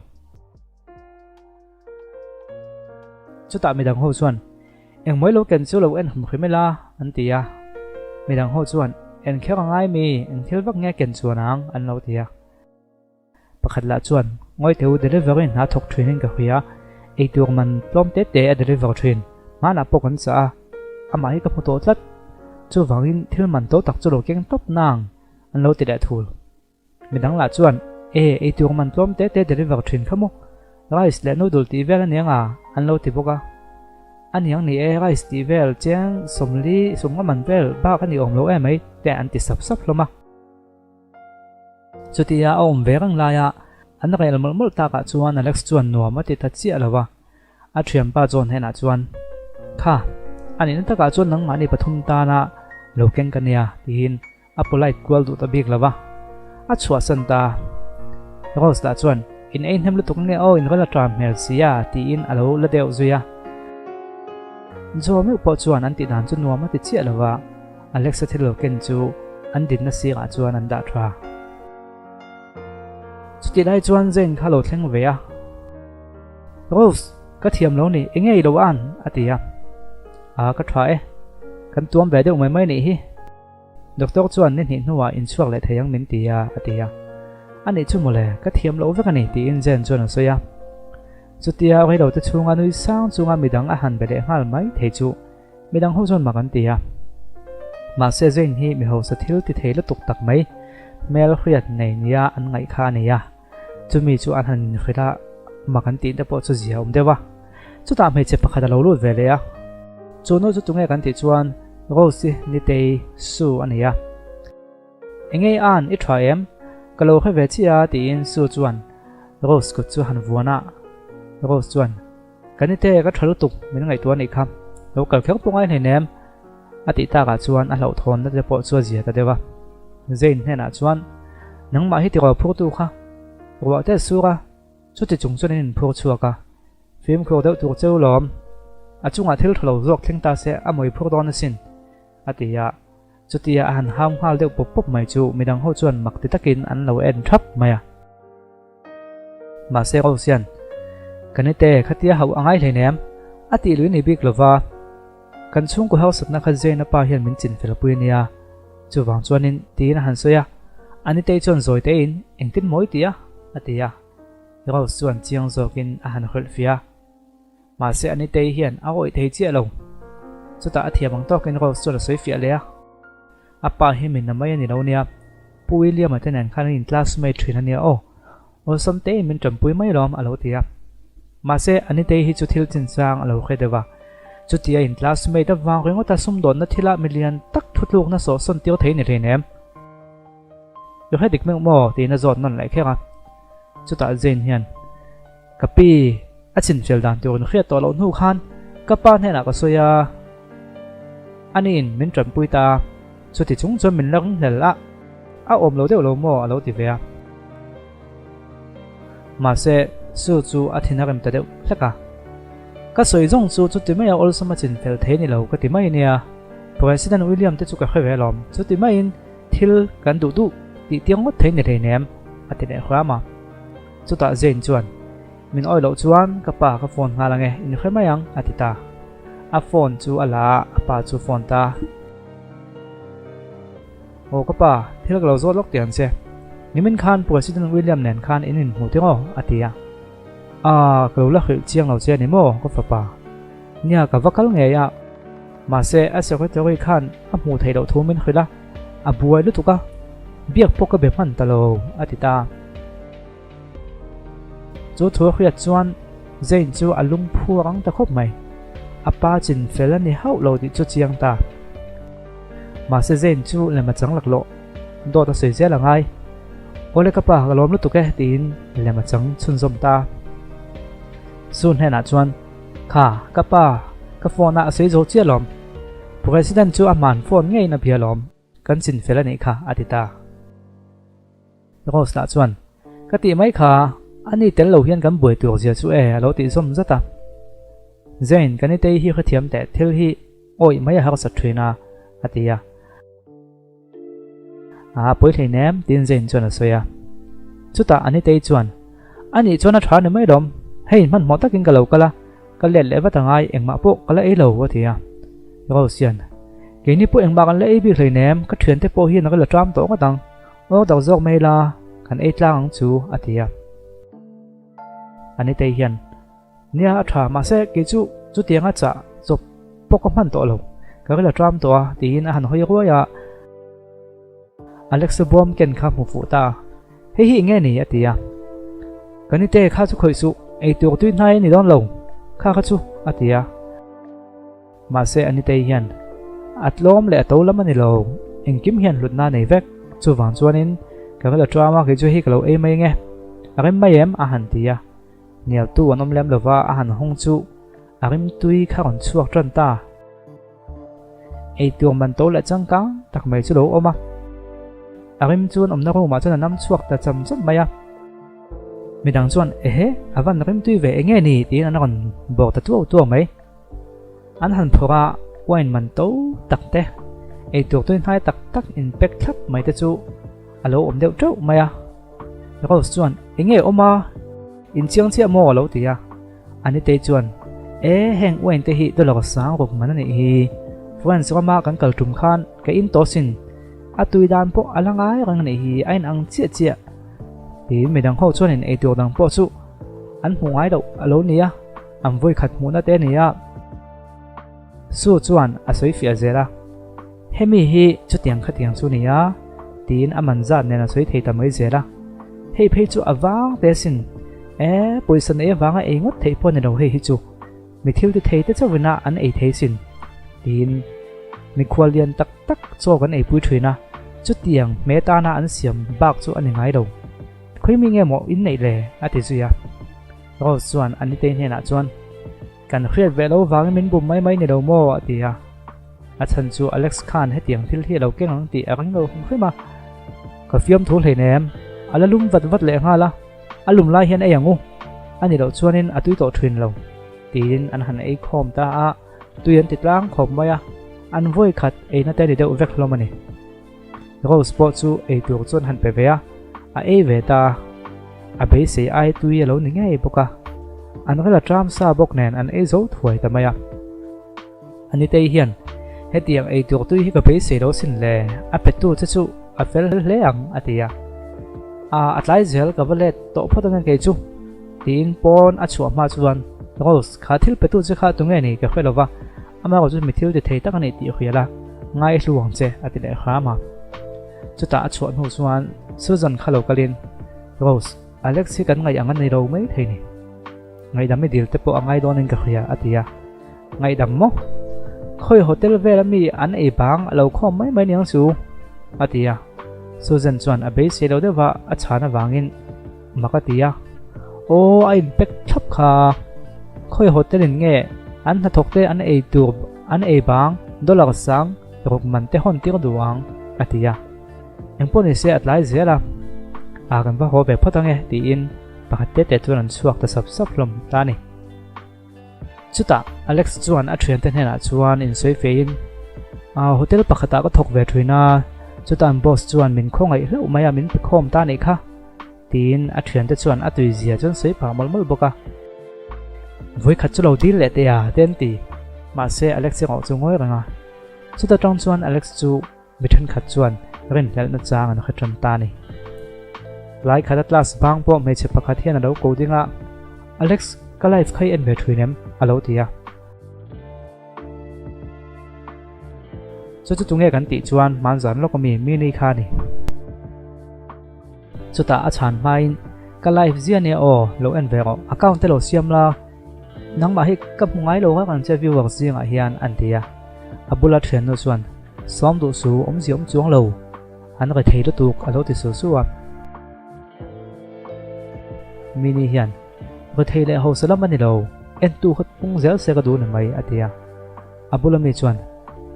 Chutah midang ho chuan, Engmawi lo ken chu lo en hum hrim ila, an ti a. Midang ho chuan, En kher a ngai mi, eng thil vak nge ken chuan ang, an lo ti a. Pakhat lah chuan, Ngawi teh u, delivery hna thawk thin in ka hria, eitur man tlawm te te a deliver thin, hmanah pawh kan chah a, amah hi ka hmu tawh tlat. Chuvangin thil man to tak chu lo keng tawp nang, an lo ti leh thul. Midang lah chuan, E, eitur man tlawm te te deliver thin kha maw? Rice leh noodle tih vel a niang a, an lo ti bawk a. A niang ni e, rice tih vel cheng 40 sawmnga man vel bak a ni awm lo emai, te an ti sap sap hlawm a. Chutia a awm ve reng laia an rel mawlh mawlh takah chuan Alex chuan nuam a ti ta chiah lo a, a thianpa John hnenah chuan, Kha, a nihna takah chuan nangmahni pathum tana lo keng ka nia, tiin a polite kual duh ta bik lo va, a chhuahsan ta. Rose lah chuan, In ei hnem lutuk nge aw, in rawn la ṭam hmel si a, tiin a lo la deuh zui a. Joe meuh pawh chuan an tih dan chu nuam a ti chiah lo va. Alexa thil lo ken chu an dinna sirah chuan an dah tha. Chutih lai chuan Jane kha lo thleng ve a. Rose, ka thiam lo ni, enge i lo an? a ti a. A, ka tha e. Kan tuam ve deuh mai mai nih hi. Doctor chuan ni hnih hnuah inchhuak leh thei ang min ti a, a ti a. A nih chu mawle, ka thiam loh vek a ni, tiin Jane chuan a sawi a. Chutia reilote chhunga nui sang chunga midang a han be leh nghal mai thei chu Midang ho chuan mak an ti a. Mahse Jane hi mi hausa thil ti thei lutuk tak mai, hmel hriat nei nia an ngaih kha a ni a. Chumi chu an han inhrilh a, mak an tih te pawh chu zia awm deuh a. Chutah hmeichhe pakhat a lo lut ve leh a. Chu nu chu tunge kan tih chuan Rose-i Nitei Sue a ni a. Engei Ann, i tha em? Ka lo hre ve chiah a tiin Sue chuan Rose kut chu han vuan a. Rose chuan. Ka nite ka tha lutuk min ngaihtuah anih kha, lo kal kher pawh ngai hleinem a tih takah chuan a hlauhthawnna te pawh chu a zia ta deuh a. Jane hnenah chuan, Nangmah hi tiraw phurtu kha, ruah te a sur a, chuti chung chuan in inphur chhuak a, fimkhur deuh tur cheu lawm, a chungah thil tha lo zawk thleng ta se a mawi phur dawn asin a ti a. Chutia a han hau nghal deuh pawp pawp mai chu midang ho chuan mak ti takin an lo en thap mai a. Mahse Rose hian, Ka nite, khatia hauh a ngai hleinem, a tih lui ni bik lova, kan chhungkaw hausatna kha Jane-a pa hian min chinfel pui a nia, chuvang chuanin tiin a han sawi a. A nitei chuan zawi tein, Engtin maw i ti a? a ti a. Rose chuan chiang zawkin a han hrilhfiah a. Mahse Anitei hian a awih thei chiah lo. Chutah a thiam ang tawkin Rose chuan a sawi fiah leh a. A pa hi min na mai a ni lo nia. Pu William-a te nen khan an in classmate thin a nia aw. Awlsam tein min tanpui mai lawm a lo ti a. Mahse Anitei hi chu thil chinchang a lo hre deuh a. Chutia in classmate avang ringawta sumdawnna thila milian tak thutlukna sawhsawn tir thei ni hleinem. I hre dik meuh maw? tiin a zawt nawn leh kher a. Chutah Jane hian, Ka pi, a chinfel dan tur in hriat tawh loh hnu khan ka pa hnenah ka sawi a, aniin min tanpui ta a, chuti chung chuan min la ringhlel a, a awm lo deuh lo maw a lo ti ve a. Mahse, Sue chu a thin a rem ta deuh hlek a. Ka sawi zawng chu chuti maia awlsam a chinfel thei ni lo ka ti mai nia, President William te chu ka hre ve alawm, chuti maiin Thil kan duh duh tih tir ngawt thei ni hleinem, a ti leh hram a. Chutah Jane chuan, Min awih loh chuan ka pa ka phone nghal ange, in hre mai ang, a ti ta. A phone chu a la a, a pa chu phone ta. Aw ka pa, thil ka lo zawt lawk tih ang che. Nimin khan President William nen khan in inhmu tih aw, a ti a. Aaa, ka lo la hrilh chiang lo che a ni maw, ka fapa. Nia, ka va kal ngei a. Mahse, a secretary khan a hmuh theih loh thu min hrilh a, a buai lutuk a, biak pawh ka be hman ta lo, a ti ta. Chu thu a hriat chuan Jane chu a lung phu a rang ta khawp mai. A pa chin fel a ni hauh lo tih chu chiang ta. Mahse Jane chu lem a chang laklawh, dawt a sawi zel a ngai. Awle ka pa, ka lawm lutuk e, tiin lem a chang chhunzawm ta. Sue hnenah chuan. Kha, ka pa, ka phone a a sawi zo chiah lawm. President chu a hman phone ngeiin a bia lawm, kan chin fel a nih kha, a ti ta. Rose lah chuan, Ka tih mai kha, a ni tel lo hian kan buai tur zia chu e, a lo tih zawm zat a. Jane, ka nitei hi hrethiam teh, thil hi awih mai a harsat thin a, a ti a. A pawi hleinem, tiin Jane chuan a sawi a. Chutah Anitei chuan, A nih chuan a tha ni mai lawm, hei hmanhmawh takin ka lo kal a, ka let leh vat angai, engmah pawh ka la ei lo, a ti a. Rose hian, Keini pawh engmah kan la ei bik hleinem, ka thiante pawh hian ka la ṭam tawh ngawt ang, order zawk mai la, kan ei tlang ang chu, a ti a. Anitei hian, Nia a tha, mahse kei chu chutianga chah chawp pawh ka hman tawh lo, ka ril a ṭam tawh a, tiin a han hawi ruai a. Alexa bawm ken kha hmu fuh ta a, Hei hi eng nge ni? a ti a. Ka nite kha chu khawih suh, ei tur tui hnai a ni dawn lo, kha kha chu, a ti a. Mahse Anitei hian a tlawm leh a to lam a ni lo, engkim hian hlutna a nei vek, chuvang chuanin ka ril a ṭam a, kei chu hei ka lo ei mai nge, a rem mai em? a han ti a. Hnialtu an awm lem lova a han hawng chu a rimtui kha rawn chhuak tan ta. Eitur man to leh changkang tak mai chu lo awm a. A rim chu an awmna room ah chuan a nam chhuak ta cham cham mai a. Midang chuan ehe a van rimtui ve enge ni tiin an rawn bawr ta tuau tuau mai. An han phawrh a wine man to tak te, eitur tui hnai tak tak in pack thlap mai te chu a lo awm deuh teuh mai a. Rose chuan, Enge awm a? In chiang chiah maw? a lo ti a. Anitei chuan, E, heng wine te hi dollar sang ruk man a nih hi. France rama kan kal tum khan ka in tawh sin. A tui dan pawh a la ngai reng a nih hi, a inang chiah chiah. Tiin midang ho chuan in eitur dang pawh chu an hmuh ngai loh a lo ni a, an vawi khat hmuhna te a ni a. Sue chuan a sawi fiah zel a. Hemi hi chutiang khatiang chu nia, tiin a man zat nen a sawi thei ta mai zel a. Hei phei chu a vang te asin. E, pawisa nei avanga ei ngawt theih pawh a ni lo hei hi chu. Mi thil ti thei te chauhin a an ei thei sin, tiin mikhual lian tak tak chaw kan eipui thin a, chutiang hme tana an siam bak chu a ni ngai lo. Khawimi nge maw inneih le? a ti zui a. Rose chuan Anitei hnenah chuan, Kan hriat ve lo vangin min bum mai mai ni lo maw? a ti a. A chhan chu Alex khan hetiang thil hi a lo keng ang tih a ring lo hrim hrim a. Ka fiamthu hleinem, a la lum vat vat leh nghal a, a lum lai hian ei ang u, a ni loh chuanin a tui tawh thin lo, tiin an han ei khawm ta a, tui an ti tlang khawp mai a. An vawi khat eina te a ni deuh vek hlawm a ni. Rose pawh chu ei tur chuan han pe ve a, a ei ve ta a. A beisei ai tui a lo ni ngei bawk a. An rel a ṭam sa bawk nen an ei zo thuai ta mai a. Anitei hian, Hetiang ei tur tui hi ka beisei lo sin le, a petu che chu a fel hle ang, a ti a. A, a tlai zel ka va let tawh phawt ange kei chu, tiin pawn a chhuah hma chuan, Rose, kha thil petu che kha tunge ni ka hre lo va, Amaherawh chu mi thil ti thei tak a nih tih hrial a, ngai hlu ang che, a ti leh hram a. Chutah a chhuah hnu chuan Susan kha lo kalin, Rose, Alex hi kan ngaih ang a ni lo mai thei ni. Ngaihdam i dil te pawh a ngai dawnin ka hria, a ti a. Ngaihdam maw? Khawi hotel vela mi an ei bang a lo khawm mai mai niang chu, a ti a. Susan chuan a beisei lo deuh va a chhan avangin, Mak a ti a, Aw a in pack thlap kha, khawi hotel in nge an hnathawk te an ei tur an ei bang dollar sang ruk man te hawn tir duh ang a ti a. Engpawh ni se a tlai zel a, a kan va haw ve phawt ange tiin pakhat te te chuan an chhuak ta sap sap hlawm ta a ni. Chutah Alex chuan a thiante hnenah chuan insawi feiin, Ah, hotel pakhatah ka thawk ve thin a, chutah an boss chuan min khawngaih hlauh mai a, min pe khawm ta anih kha, tiin a thiante chuan a tui zia chuan sawi phah mawlh mawlh bawk a. Vawikhat chu lo dil leh teh a, te an ti. Mahse Alex erawh chu ngawi reng a. Chuta tang chuan Alex chu Mi thenkhat chuan rinhlelhna chang an hre tan ta a ni. Tlai khat a class bang pawh hmeichhe pakhat hian a lo ko ding a, Alex, ka life kha i en ve thin em? a lo ti a. Chu chu tunge kan tih chuan hmanzan lawk ami Mini kha a ni. Chutah a chhan hmain, Ka life zia nia aw, lo en ve rawh, account te lo siam la, nangmah hi ka hmu ngai lo reng ang che viewers zingah hian an ti a. A bula thiannu chuan, Sawm duh su, awmzia awm chuang lo, an ri thei lutuk a lo ti su su a. Mini hian, Ri thei leh hausa lam a ni lo, entu kha pung zel se ka duh ni mai a ti a. A bula mi chuan,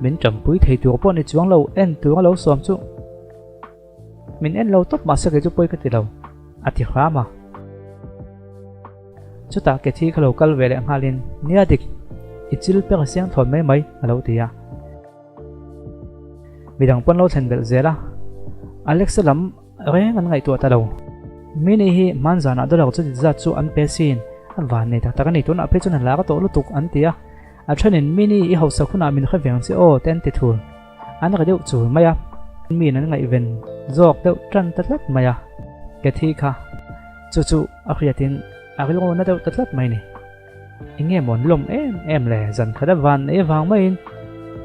Min ṭampui thei tur pawh ni chuang lo, en tur a lo sawm chu. Min en lo tawp mahse kei chu pawi ka ti lo, a ti hram a. Chutah Cathy kha lo kal ve leh nghalin, Nia dik, i chil pek a siang thawn mai mai, a lo ti a. Midang pawn lo thlen belh zel a, Alexa lam reng an ngaihtuah ta lo. Mini hi hmanzanah dollar chuti zat chu an pe sin, a van nei tak tak a ni, tunah phei chuan a lar tawh lutuk an ti a. A thenin Mini i hausak hunah min hre ve ang che aw te an ti thul. An ri deuh chul mai a, miin an ngaihven zawk deuh tan ta tlat mai a, Cathy kha chu chu a hriatin a rilru na deuh ta tlat mai ni. Eng nge maw an lawm em em le, zan khat a van nei avang maiin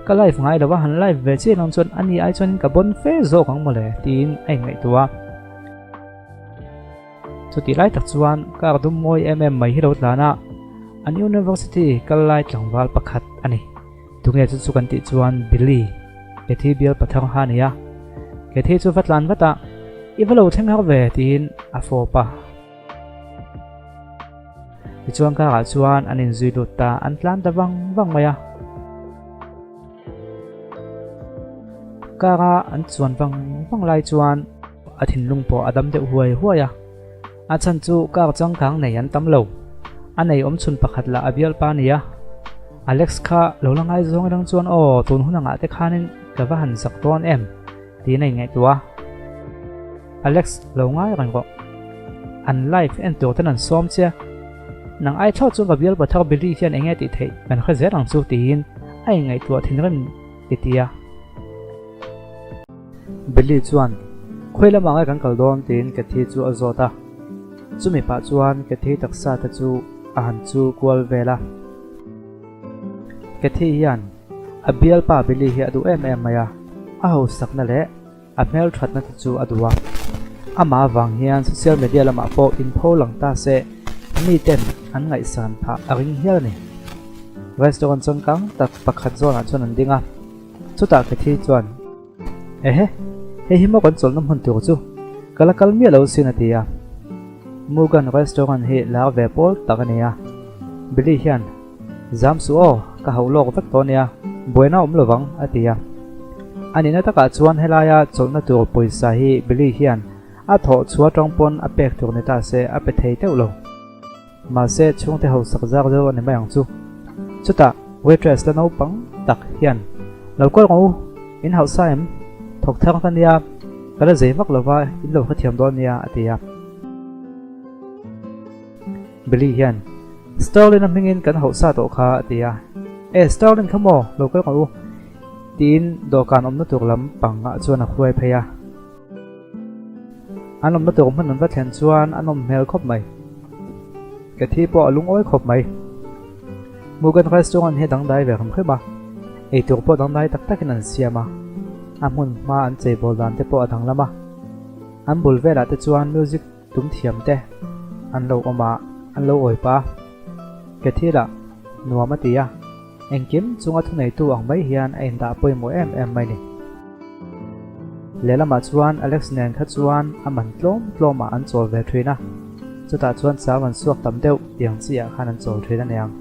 ka live ngai lo va, han live ve chiah ang chuan ani ai chuanin ka bawn fe zawk ang mawle tiin a inngaihtuah a. Chutih lai tak chuan car dum mawi em em mai hi lo tlan a, an university kal lai tlangval pakhat a ni. Tunge chu chu kan tih chuan Billy, Cathy bial pathar kha a ni a. Cathy chu va tlan vat a, I va lo thleng har ve tiin a fawp a. Tichuan karah chuan an inzui lut ta, an tlan ta vang vang mai a. Kara an chuan vang vang lai chuan a thinlung pawh a dam deuh huai huai a. A chhan chu car changkang nei an tam lo. A nei awm chhun pakhat lah a bialpa a ni a. Alex kha lo la ngaizawng atang chuan aw tun hun angah te khanin ka va han zak dawn em tiin a inngaihtuah a. Alex lo ngai reng rawh. An live en tur ten an sawm che a. Nang ai thlawt chuan ka bialpa thar Billy hian enge tih theih kan hre zel ang chu tiin a inngaihtuah thinrim ti ti a. Billy chuan, Khawi lamah nge kan kal dawn? tiin Cathy chu a zawt a. Chumi pah chuan Cathy taksa te chu a han chu kual vel a. Cathy hian a bialpa Billy hi a duh em em mai a, a hausakna leh a hmelthatna te chu a duh a. Amah avang hian social media lamah pawh inpho lang ta se miten an ngaihsan phah a ring hial a ni. Restaurant changkang tak pakhat zawnah chuan an ding a. Chutah Cathy chuan, Ehe, hei hi maw kan chawlhna hmun tur chu? Ka la kal miah lo sin a ti a. Mugan restaurant hi lar ve pawl tak a ni a. Billy hian, Zam suh aw, ka hauh lawk vek tawh nia, buaina awm lovang a ti a. A nihna takah chuan helaia chawlhna tur pawisa hi Billy hian a thawh chhuah atang pawn a pek tur ni ta se a pe thei teuh lo. Mahse, chhungte hausak zak deuh a ni mai ang chu. Chutah, waitress la naupang tak hian Lo kal rawh u, in hauh sa em? Thawk thar ka nia, ka la zei vak lova in lo hrethiam dawn nia, a ti a. Billy hian, Sterling-a hmingin kan hauh sa tawh kha, a ti a. E, Sterling kha maw, lo kal rawh u, tiin dawhkan awmna tur lam pangah chuan a hruai phei a. An awmna tur hmun an va thlen chuan an awm hmel khawp mai. Cathy pawh a lungawi khawp mai. Mugan restaurant hi a dangdai ve hrim hrim a, eitur pawh dangdai tak takin an siam a, a hmun hma an cheibawl dan te pawh a danglam a. An bul velah te chuan music Tum thiam te an lo awm a, an lo awi pa. Cathy lah nuam a ti a, engkim chunga thuneitu ang mai hian a indah pawimawh em em mai ni. Lehlamah chuan Alex nen kha chuan a man tlawm tlawmah an chawl ve thin a, chutah chuan chau an suak tam deuh tiang chi ah khan an chawl thin a niang.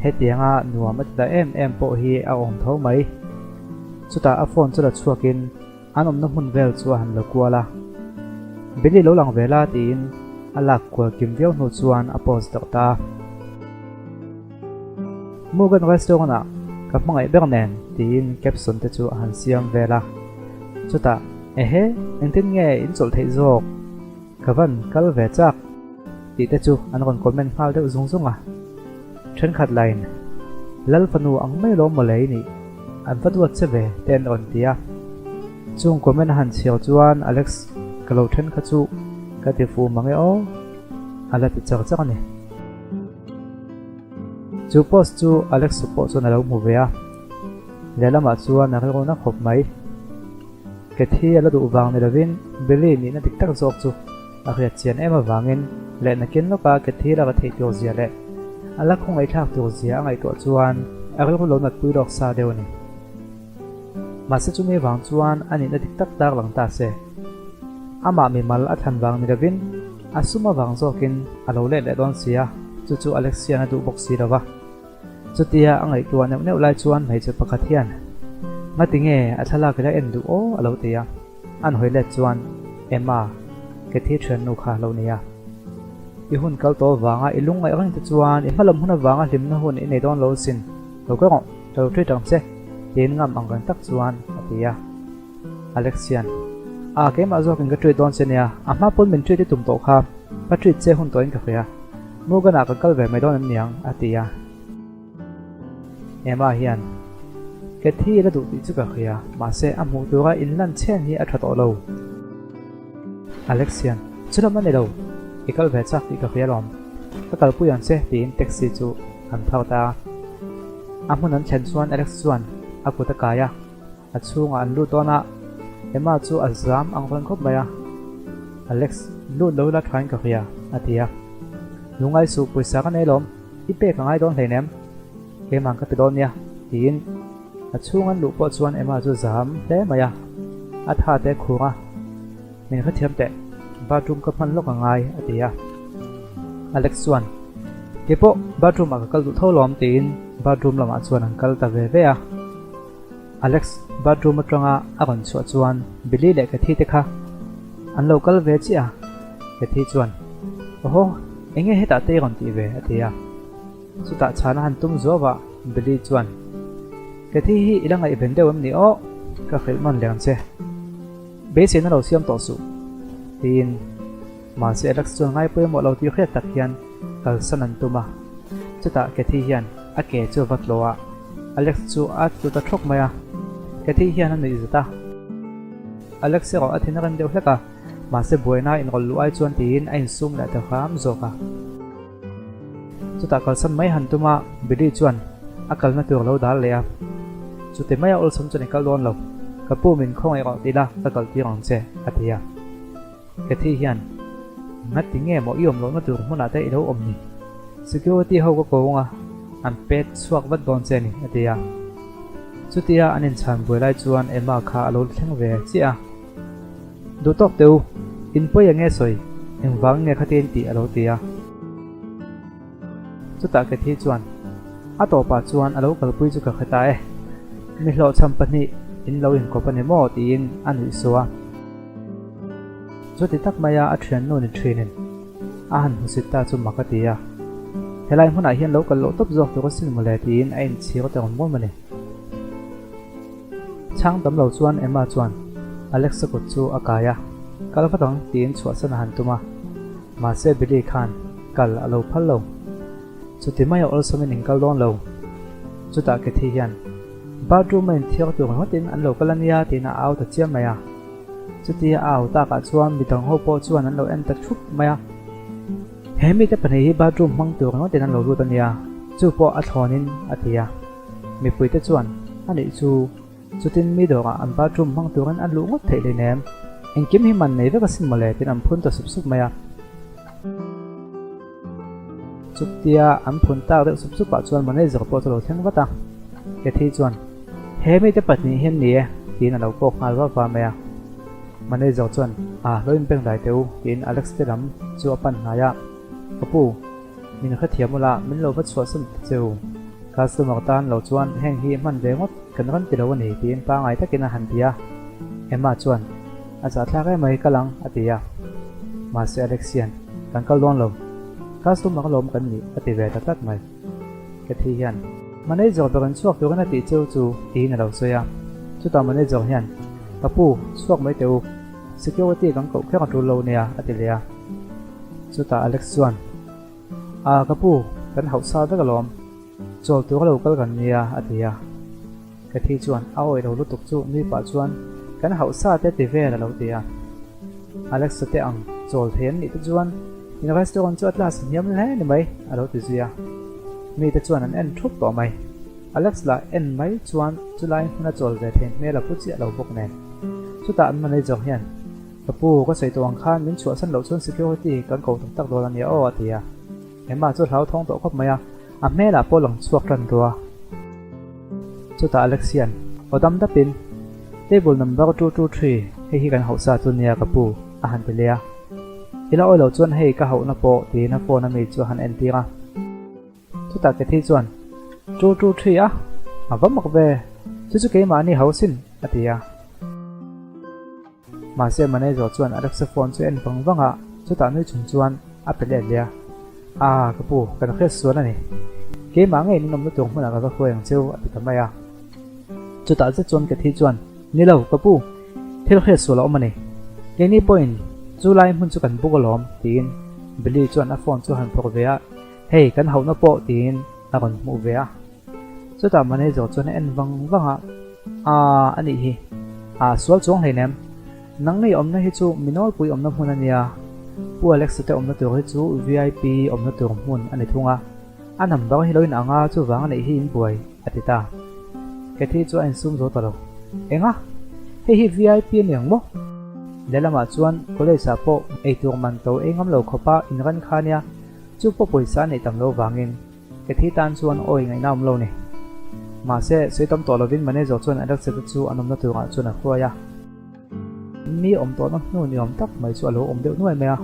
Hetianga nuam a ti ta em em pawh hi a awm tho mai. Chutah a phone chu la chhuakin An awmna hmun vel chu a han la kual a, Billy lo lang ve la tiin a lak kual kim viau hnu chuan a post deuh ta a. Mugan restaurant ah ka hmangaih ber nen tiin caption te chu a han siam vel a. Chutah, Ehe, engtin nge in chawlh theih zawk? Ka van kal ve chak tih te chu an rawn comment nghal deuh zung zung a. Thenkhat lain, Lal fanu ang mai lawm mawle i nih, an va duat che ve te an rawn ti a. Chung comment a han chhiar chuan Alex ka lo then kha chu ka ti fuh mang e aw a la ti char char a ni. Chu post chu Alex pawh chuan a lo hmu ve a, lehlamah chuan a rilru na khawp mai. Cathy a la duh vang ni lovin Billy nihna dik tak zawk chu a hriat chian em avangin leh nakin lawka Cathy laka theih tur zia leh a la khawngaihthlak tur zia a ngaihtuah chuan a rilru lo natpui lawk sa deuh a ni. Mahse chumi vang chuan a nihna dik tak tak lang ta se. Amah mimal a thlan vang ni lovin a sum avang zawkin a lo let leh dawn si a, chu chu Alex hian a duh bawk si lo va. Chutia a ngaihtuah neuh neuh lai chuan hmeichhe pakhat hian, Ngati nge a thlalak ila en duh aw? a lo ti a. An hawi let chuan, Emma, Cathy thiannu kha a lo ni a. I hun kal tawh avanga i lungngaih reng te chuan i hmalam hun avanga hlimna hun i nei dawn lo sin, lo ka rawh, ka lo treat ang che, tiin ngam ang reng tak chuan a ti a. Alex hian, A, keimah zawkin ka treat dawn che nia, a hma pawn min treat i tum tawh kha, ka treat che hun tawhin ka hria. Morgan-ah kan kal ve mai dawn em niang? a ti a. Emma hian, Cathy la duh tih chu ka hria, mahse a hmuh tura inlan chhen hi a tha tawh lo. Alex hian, Chulam a ni lo, i kal ve chak tih ka hria alawm. Ka kalpui ang che tiin taxi chu an phar ta a. A hmun an thlen chuan Alex chuan a kut a kai a. A chhungah an lut dawn a, Emma chu a zam ang reng khawp mai a. Alex, lut lo ila thain ka hria, a ti a. Lungai suh pawisa ka nei lawm, i pek a ngai dawn hleinem, keimah ka ti dawn nia, tiin a chhung an luh pawh chuan Emma chu zam hle mai a, a tha te khur a, Min hrethiam teh, bathroom ka hman lawk a ngai, a ti a. Alex chuan, Keipawh bathroom ah ka kal duh tho lawm, tiin bathroom lamah chuan an kal ta ve ve a. Alex bathroom atanga a rawn chhuah chuan Billy leh Cathy te kha an lo kal ve chiah a, Cathy chuan, Awhaw, enge hetah te i rawn tih ve? a ti a. Chutah chhan a han tum zuau a, Billy chuan, Cathy hi i la ngaihven deuh em ni aw? Ka hrilh nawn leh ang che. Beiseina lo siam tawh suh, tiin mahse Alex chuan ngai pawimawh lo tih hriat tak hian kalsan an tum a. Chutah Cathy hian a ke chu a va tlaw a, Alex chu a tlu ta thawk mai a. Cathy hian a nuih zet a. Alex erawh a thin a rem deuh hlek a, mahse buaina inrawlh luh ai chuan tiin a insum leh ta hram zawk a. Chutah kalsan mai han tum a, Billy chuan a kalna tur lo dal leh a. Chuti maia awlsam chuan i kal dawn lo, ka pu min khawngaih rawh ti la ka kal tir ang che, a ti a. Cathy hian, Ngati nge maw i awm lohna tur hmunah te i lo awm ni? Security ho ka ko ang a, an pet chhuak vat dawn che a ni, a ti a. Chutia an inchhan buai lai chuan Emma kha a lo thleng ve chiah a. Duh tawk teh u, in pawi eng nge sawi, engvang nge khatin tih a lo ti a. Chutah Cathy chuan, A tawpah chuan a lo kalpui chu ka hre ta e, mi hlawhchham pahnih in lo inkawp a ni maw tiin a nuih suh a. Chuti tak maia a thiannu ni thinin a han hmusit ta chu mak a ti a, Helai hmunah hian lo kal loh tawp zawk tur asin mawle tiin a inchhir ta rawn muam a ni. Chhang tam lo chuan Emma chuan Alex-a kut chu a kai a, Kal vat ang tiin chhuahsan a han tum a. Mahse Billy khan kal a lo phal lo. Chuti maia awlsawmin in kal dawn lo. Chutah Kathy hian bathroom a inthiar tur ringawtin an lo kal a nia tiin a au ta chiam mai a. Chutia a au takah chuan midang ho pawh chuan an lo en ta thup mai a. He mite pahnih hi bathroom hmang tur ringawtin an lo lut a nia, chu pawh a thlawnin a ti a. Mipuite chuan a nih chu chutin mi dawrah an bathroom hmang turin an luh ngawt theih hleinem, engkim hi man nei vek asin mawle tiin an phun ta sup sup mai a. Chutia an phun tak deuh sup supah chuan manager pawh chu a lo thleng vat a, Kathy chuan, He mite pahnih hian ni e, tiin a lo kawk nghal va va mai a. Manager chuan, A, lo inbeng dai teh u, tiin Alex te lam chu a pan hnai a, Ka pu, min hrethiam ula, min lo va chhuahsan ta che u. Customer tan lo chuan heng hi hman ve ngawt kan rawn ti lo a ni, tiin pangngai takin a han ti a. Emma chuan, A zahthlak em mai, kal ang, a ti a. Mahse Alex hian, Kan kal dawn lo. Customer alawm kan nih, a ti ve ta tlat mai. Kathy hian, Manager ber an chhuak turin a tih cheu chu, tiin a lo sawi a. Chutah manager hian, Ka pu, chhuak mai teh u. Security kan koh kher a tul lo nia, a ti leh a. Chutah Alex chuan, A, ka pu, kan hauh sa vek alawm. Chawl tur a lo kal kan nia, a ti a. Kathy chuan a awih lo lutuk chu nui pah chuan, Kan hauh sa te ti vel a lo ti a. Alexa te ang chawl thei an nih te chuan in restaurant chu a class hniam hle ni mai, a lo ti zui a. Mite chuan an en thup tawh mai. Alex lah en mai chuan chulai hmuna chawl ve thei hmel a pu chiah lo bawk nen. Chutah an manager hian, Ka pu, ka sawi tawh ang khan min chhuahsan loh chuan security kan ko tak tak dawn a nia aw, a ti a. Emma chu hlauthawng tawh khawp mai a, a hmelah pawh lang chhuak tan tawh a. Chutah Alex hian aw dam dapin, Table number 223, hei hi kan hauhsa chu nia ka pu, a han ti leh a. I la awi lo chuan hei ka hauhna pawh tiin a phone a mi chu a han entir a. Chutah Kathy chuan, 223 a? A va mak ve, chu chu keimahni hausin, a ti a. Mahse manager chuan Alexa phone chu en vang vang a, chutah nui chung chuan a pe let leh a, Ah, ka pu, kan hriat sual a ni. Keimah ngei ninawm lutuk hmunah ka va hruai ang cheu, a ti ta mai a. Chutah zet chuan Kathy chuan, Ni lo, ka pu, thil hriat sual a awm a ni. Keini pawhin chu lai hmun chu kan buk alawm, tiin Billy chuan a phone chu a han phawrh ve a, Hei, kan hauhna pawh, tiin a rawn hmuh ve a. Chutah manager chuan a en vang vang a, Aaa, a nih hi. Aa, sual chuang hleinem. Nang ngei awmna hi chu mi nawlpui awmna hmun a nia. Pu Alexa te awmna tur hi chu VIP awmna tur hmun a ni thung a. A number hi lo in ang a, chuvang a neih hi in buai, a ti ta. Kathy chu a insum zo ta lo. Enga? Hei hi VIP a ni ang maw? Lehlamah chuan college ah pawh eitur man to ei ngam lo khawpa inran kha nia, chu pawh pawisa a neih tam lo vangin. Kathy tan chuan awi ngaihna awm lo ni. Mahse, sawi tam tawh lovin manager chuan Alexa te chu an awmna turah chuan a hruai a. Mi awm tawhna hnu ni awm tak mai chu a lo awm deuh nuai mai a.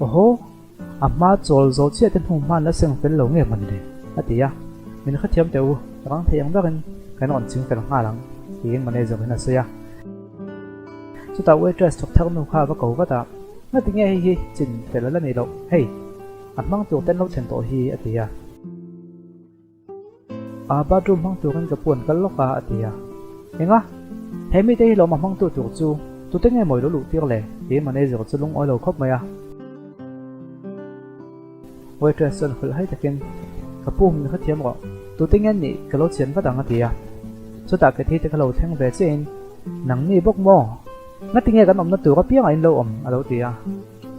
Awhaw! A hma chawl zawh chiah te hnu hman la seng fel lo nge mawni le? a ti a. Min hrethiam teh u, rang thei ang berin kan rawn ching fel nghal ang, tiin manager in a sawi a. Chutah waitress thawk thar nu kha a va ko vat a, Ngati nge hei hi chin fel a la ni loh, hei! A hmang tur ten lo thlen tawh hi, a ti a. A bathroom hmang turin ka puan kal lawk a, a ti a. Enga? He mite hi lawm a hmangtu tur chu tute nge mawi lo luh tir le? tiin manager chu lungawi lo khawp mai a. Waitress chuan hawlh hai takin, Ka pu min hrethiam rawh, tute nge nih ka lo chian vat ang, a ti a. Chutah Kathy te kha lo thleng ve chiahin, Nangni bawk maw? Ngatinge kan awmna tur apiangah in lo awm? a lo ti a.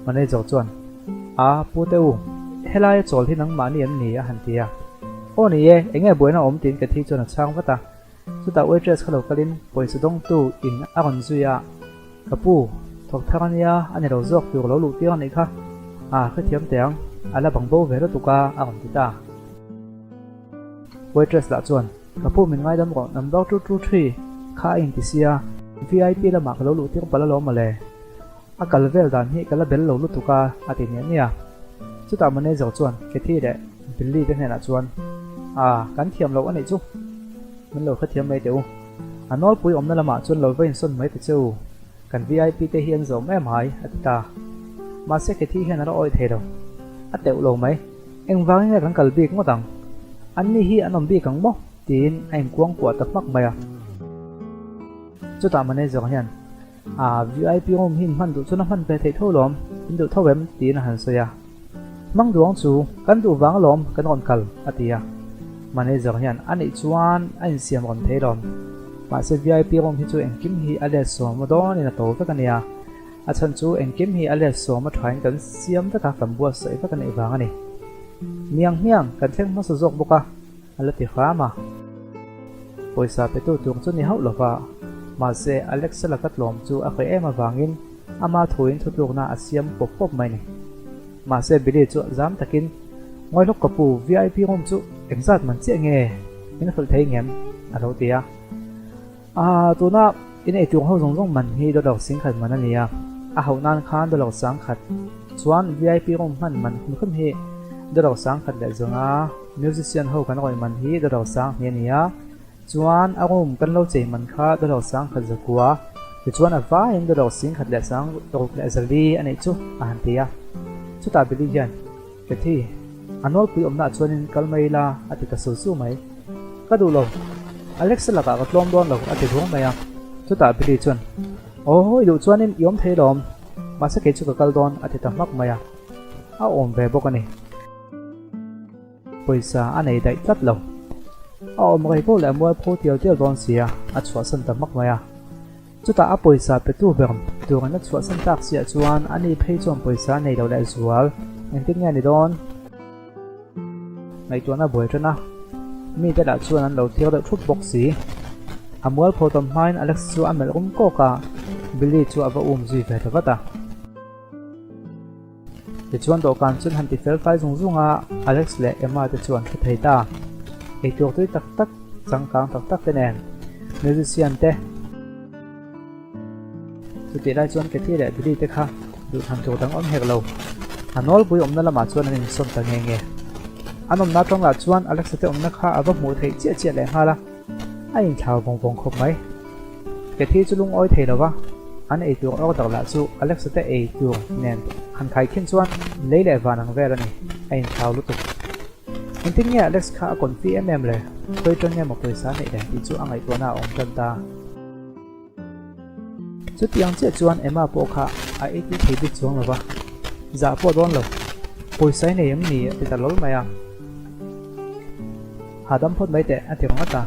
Manager chuan, A, pu te u, helaia chawl hi nangmahni an ni, a han ti a. Aw ni e, eng nge buaina awm tiin Kathy chuan a chhang vat a. Chutah waitress kha lo kalin pawisa dawngtu in a rawn zui a, Ka pu, thawk thar a nia, a ni lo zawk tur lo luh tir a nih kha. A, hrethiam teh ang, a la bang bo ve lutuk a, a rawn ti ta. Waitress lah chuan, Ka pu min ngaidam rawh, number 223 kha a inti sia, VIP lamah ka lo luh tir palh alawm mawle. A kal vel dan hi ka la bel lo lutuk a, a ti niah niah. Chutah manager chuan Kathy leh Billy te hnenah chuan, Ah, kan thiam loh a nih chu. Min lo hrethiam mai teh u. A nawlpui awmna lamah chuan lo va insawn mai ta che u. Kan VIP te hi an zawm em hai, a ti ta. Mahse Kathy hian a la awih thei lo. A teuh lo mai. Engvangin nge kan kal bik ngawt ang? Anni hi an awm bik ang maw? tiin a inkuangkuah ta hmak mai a. Chutah manager hian, Aa, VIP room hi in hman duh chuan a hman ve theih tho lawm, in duh tho em? tiin a han sawi a. Hmang duang chu kan duh vang alawm kan rawn kal, a ti a. Manager hian, A nih chuan a insiam rawn thei lawm. Mahse VIP room hi chu engkim hi a let sawm dawnin a to vek a nia. A chhan chu engkim hi a let sawm a thain kan siam vek a, kan buatsaih vek a nih vang a ni. Niang hmiang, kan thleng hmasa zawk bawk a, a la ti hram a. Pawisa petu tur chu ni hauh lo va, mahse Alexa laka tlawm chu a hreh em avangin ama thuin thutlukna a siam pawp pawp mai ni. Mahse Billy chu zam takin, Ngawi hlawk ka pu, VIP room chu engzat man chiah nge min hrilh thei ngem? a lo ti a. Aa, tuna in eitur ho zawng zawng man hi dollar singkhat man a ni a, a hauh nan khan dollar sangkhat chuan VIP room hman man hrim hrim hi dollar sangkhat leh zawnga musician ho kan rawih man hi dollar sanghnih a ni a, chuan a room kan lo chei man kha dollar sangkhat zakua, tichuan a vaiin dollar singkhat leh sang ruk leh zali a neih chu a han ti a. Chutah Billy hian. Cathy, a nawlpui awmnaah chuanin kal mai ila a ti ta su su mai. Ka duh lo, Alexa lakah ka tlawm dawn lo a ti ruang mai a. Chutah Billy chuan, Aw, i duh chuanin i awm thei lawm, mahse kei chu ka kal dawn a ti ta hmak mai a. A awm ve bawk a ni. Pawisa a nei daih tlat lo. A awm rei poh leh a mualpho tial tial dawn sia, a chhuahsan ta hmak mai a. Chutah a pawisa petu ber tur an la chhuahsan tak chiah chuan ani phei chuan pawisa a nei lo leh zual. Engtin nge a ni dawn? Ngaihtuahna buai tan a, mite lah chuan an lo thlir deuh thup bawk si. A mualpho tawm hmain Alex chu a melh rum kawk a, Billy chu a va um zui ve ta vat a. Tichuan dawhkan chuan han ti fel fai zung zung a, Alex leh Emma te chu an hre thei ta. Eitur tui tak tak, changkang tak tak te nen, musician te. Chutih lai chuan Cathy leh Billy te kha duhthlan tur dang awm hek lo. A nawlpui awmna lamah chuan an insawn ta nge nge. An awmna atang lah chuan Alexa te awmna kha a va hmuh theih chiah chiah lehnghal a. A inthlau vawng vawng khawp mai. Cathy chu lungawi thei lo va, an ei tur order lah chu Alexa te ei tur nen han khai khin chuan lei leh van ang vel a ni, a inthlau lutuk. Engtin nge Alex kha a confi em em le, khawi ṭan nge maw pawisa a neih le tih chu a ngaihtuahna a awm tan ta. Chutiang chiah chuan Emma pawh kha a ei tui thei bik chuang lo va, zah pawh dawn lo, pawisa i nei em ni a ti ta lawl mai a. Hahdam phawt mai teh a ti ringawt a,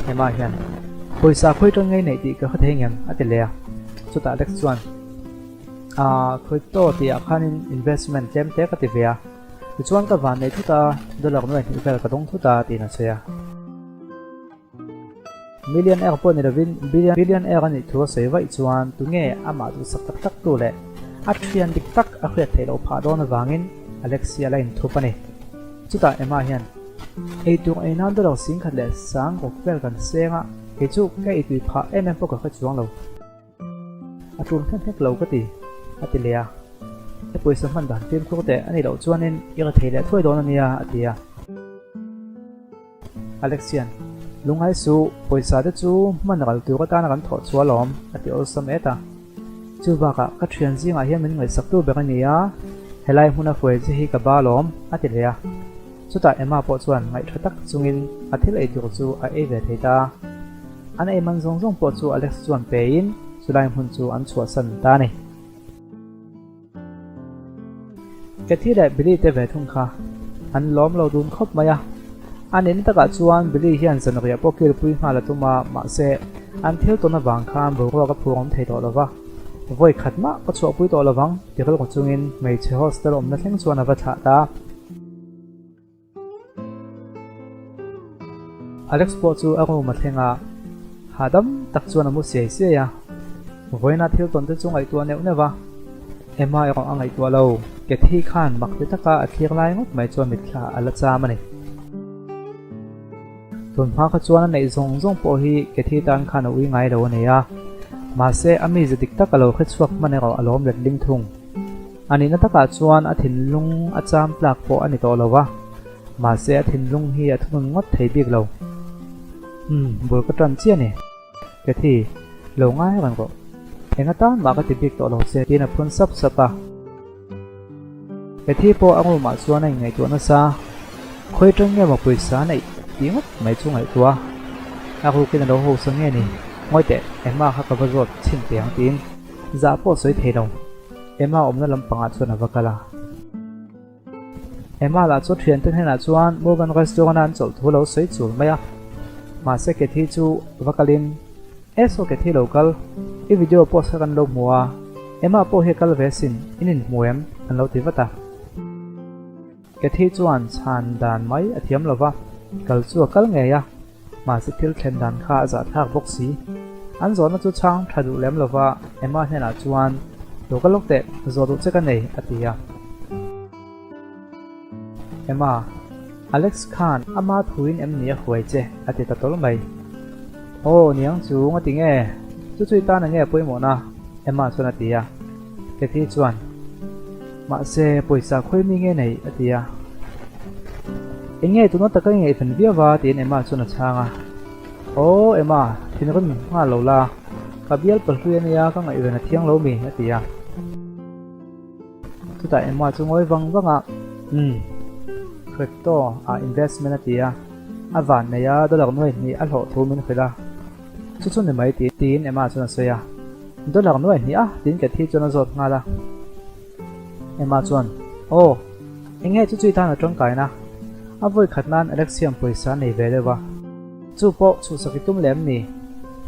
Emma hian pawisa khawi ṭan ngei neih tih ka hre thei ngem a ti leh a, chutah Alex chuan Aaa crypto tih ah khanin investment tlem te ka ti ve a, tichuan ka van nei thut a, dollar nuai hnih vel ka dawng thut a tiin a sawi a. Millionaire pawh ni lovin billionaire a nih thu a sawi vaih chuan tunge amah duhsak tak tak tu leh a thian dik tak a hriat theih loh phah dawn avangin Alexia la inthup a ni. Chutah Emma hian eitur ei nan dollar 10,000 leh sang ruk vel kan seng a, kei chu ka eitui phah em em pawh ka hre chuang lo. A tul hnek hnek lo ka ti, a ti leh a. He pawisa hman dan fimkhur teh a nih loh chuanin i ra thei leh thuai dawn a nia, a ti a. Alex hian, Lungngai suh, pawisa te chu hman ral tur atana kan thawh chu alawm, a ti awlsam et a. Chu bakah ka thian zingah hian min ngaihsaktu ber a ni a, helai hmuna hruai che hi ka ba alawm, a ti leh a. Chutah Emma pawh chuan ngaihṭha tak chungin a thil ei tur chu a ei ve thei ta. An ei man zawng zawng pawh chu Alex chuan pein chulai hmun chu an chhuahsan ta a ni. Cathy leh Billy te ve thung kha an lawm lo dun khawp mai a. A nihna takah chuan Billy hian zanriah pawh kilpui nghal a tum a, mahse an thil tawn avang khan boruak a phur awm thei tawh lo va. Vawi khat mah ka chhuahpui tawh lo vang ti rilru chungin hmeichhe hostel awmna thleng chuan a va thlah ta. Alex pawh chu a room a thleng a, hahdam tak chuan a mu siai siai a. Vawiina thil tawn te chu ngaihtuah neuh neuh a, Emma erawh a ngaihtuah lo. Cathy khan mak ti taka a thlir lai ngawt mai chuan mitthla a la cham a ni. Tun hma kha chuan a neih zawng zawng pawh hi Cathy tan khan a ui ngai lo a nei a, mahse a mize dik tak a lo hre chhuak hman erawh a lawm let ling thung. A nihna takah chuan a thinlung a cham tlak pawh a ni tawh lo va, mahse a thinlung hi a thunun ngawt thei bik lo. Umm, bul ka tan chiah a ni. Cathy, lo ngai reng rawh. Eng atan mah ka ti bik tawh lo che, tiin a phun sap sap a. Cathy pawh a room ah chuan a inngaihtuah nasa. Khawi atang nge maw pawisa a neih tih ngawt mai chu ngaihtuah a. A rukin a lo hausa nge ni? Ngawi teh, Emma kha ka va zawt chhin teh ang tiin zah pawh sawi thei lo. Emma awmna lampangah chuan a va kal a. Emma lah chu thiante hnenah chuan Morgan restaurant-a an chawlh thu lo sawi chul mai a. Mahse Cathy chu va kalin, E saw Cathy lo kal, i video post kha kan lo hmu a, Emma pawh hi a kal ve asin, in inhmu em? an lo ti vat a. Cathy chuan chhan dan mai a thiam lo va, kal chu a kal ngei a, mahse thil thlen dan kha a zahthlak bawk si. An zawhna chu chhang tha duh lem lo va, Emma hnenah chuan, Lo kal lawk teh, zawh duh che ka nei, a ti a. Emma, Alex khan ama thuin em ni a huai che? a ti ta tawlh mai. Aw, niang chu, nga ti nge? Chu chu i tan enge a pawimawhna? Emma chuan a ti a. Cathy chuan, Mahse, pawisa khawi mi nge nei? a ti a. Eng nge tuna taka i ngaihven viau va? tiin Emma chuan a chhang a. Aw, Emma, thinrim nghal lo la, ka bial pahlui a nia, ka ngaihven a thiang lo mi? a ti a. Chutah Emma chu ngawi vang vang a, Umm, crypto ah investment a ti a, a van nei a, dollar nuai hnih a hlawh thu min hrilh a. Chu chu ni mai tiin Emma chuan a sawi a. Dollar nuai hnih a? tiin Cathy chuan a zawt nghal a. Emma chuan, Aw, eng nge chu chu i tan a tangkaina? A vawi khat nan Alex hian pawisa a nei ve deuh a. Chu pawh chhuhsak i tum lem ni?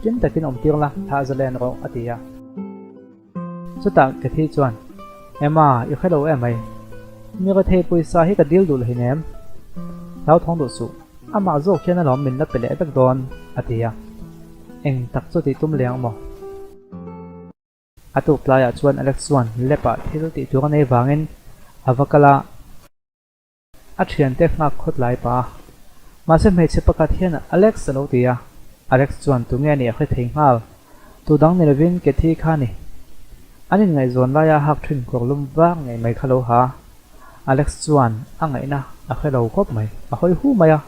Hlim takin awm tir la, thlah za len rawh, a ti a. Chutah Cathy chuan, Emma, i hre lo em mai. Mi rethei pawisa hi ka dil duh lo hinem. Hlauthawng duh suh. Amah zawk hian alawm min la pe leh vek dawn, a ti a. Eng tak chu tih tum leh ang maw? A tuk tlaiah chuan Alex chuan lab ah thil tih tur a nei vangin a va kal a. A thiante nghak khawt lai pah a. Mahse hmeichhe pakhat hian Alex a lo ti a. Alex chuan tunge a nih a hre thei nghal. Tu dang ni lovin Cathy kha a ni. An inngaihzawn laia a hak thin kawr lum vak ngei mai kha lo ha. Alex chuan a ngaihna a hre lo khawp mai. A hawi hu mai a.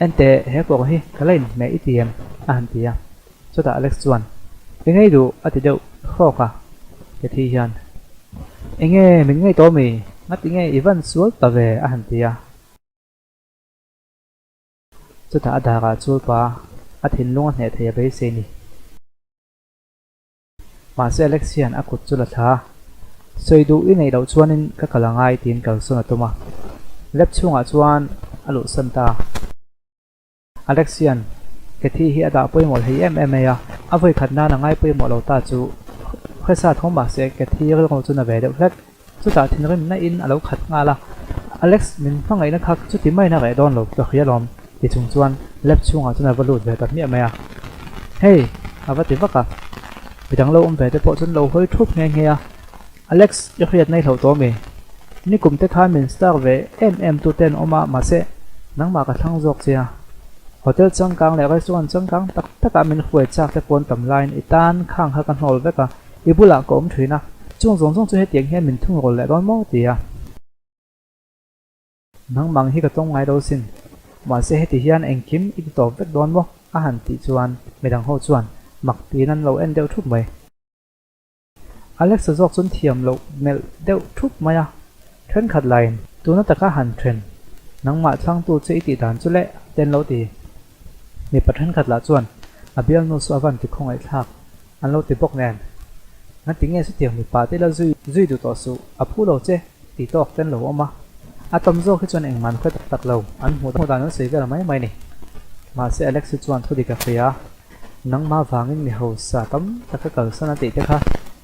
Enteh, he kawr hi ka la inhmeh i ti em? a han ti a. Chutah Alex chuan, I ngei duh a ti deuh hrawk a, Cathy hian, Enge min ngei tawh mi? Ngati nge i van sual ta ve? a han ti a. Chutah a darah chul pa a thinlung a hneh thei a beisei ni. Mahse Alex hian a kut chu la thla a, Sawi duh i neih loh chuanin ka kal angai tiin kalsawn a tum a. Lab chhungah chuan a luhsan ta. Alex hian Cathy hi a dah pawimawh hlei em em mai a, a vawi khat nan a ngai pawimawh lo ta chu hresa tho mahse Cathy rilru chu na ve deuh hlek. Chutah thinrimna in a lo khat nghal a, Alex min hmangaihna kha chuti maiin a reh dawn lo ka hria lawm ti chung chuan lab chhungah chuan a va lut ve ta hmiah mai a. Hey! a va ti vak a, midang lo awm ve te pawh chuan lo hawi thup nghe nghe a, Alex i hriat nei hloh tawh mi? Nikum te khan min star ve em em tu te an awm a mahse nangmah ka thlang zawk che a, hotel changkang leh restaurant changkang tak takah min hruai chak te pawn tam laiin i tan khang kha ka hnawl vek a, I bulah ka awm thin a, chung zawng zawng chu hetiang hian min thung rawl leh dawn maw? ti a. Nangmang hi ka tawng ngai lo sin, mahse heti hian engkim i ti tawp vek dawn maw? a han tih chuan midang ho chuan mak tiin an lo en deuh thup mai. Alexa zawk chuan thiam loh melh deuh thup mai a, thenkhat laiin tuna taka han then, nangmah thlangtu che i tih dan chu leh te an lo ti. Mipa thenkhat lah chuan a bialnu chu a van ti khawngaihthlak. An lo ti bawk nen. Ngati nge chutiang mipa te la zui zui duh tawh suh, a phu lo che tih tawk te an lo awm a. A tam zawk hi chuan engmah an hre tak tak lo, an hmuh dan an sawi vel mai mai ni. Mahse Alex hi chuan thu dik a hria a, nangmah vangin mi hausa tam taka kalsan a tih te kha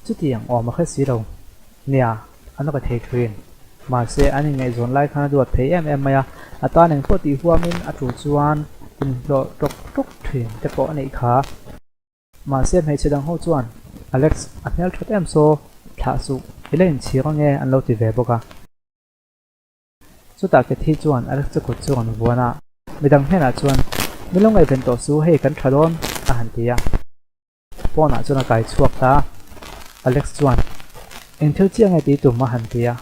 chutiang awm a hre si lo. Nia, an raw thei thin. Mahse an inngaihzawn lai khan a duat thei em em mai a, a tan engpawh tih huamin a tul chuan inhlawh tawk tawk thin te pawh a neih kha. Mahse hmeichhe dang ho chuan, Alex, a hmel that em saw, thlah suh, i la inchhir ange an lo ti ve bawk a. Chutah Cathy chuan Alex chu kut chu rawn vuan a, midang hnenah chuan, Mi lo ngaihven tawh su, hei kan tha dawn, a han ti a. Pawnah chuan a kai chhuak ta a. Alex chuan, Eng thil chiah nge tih tum? a han ti a.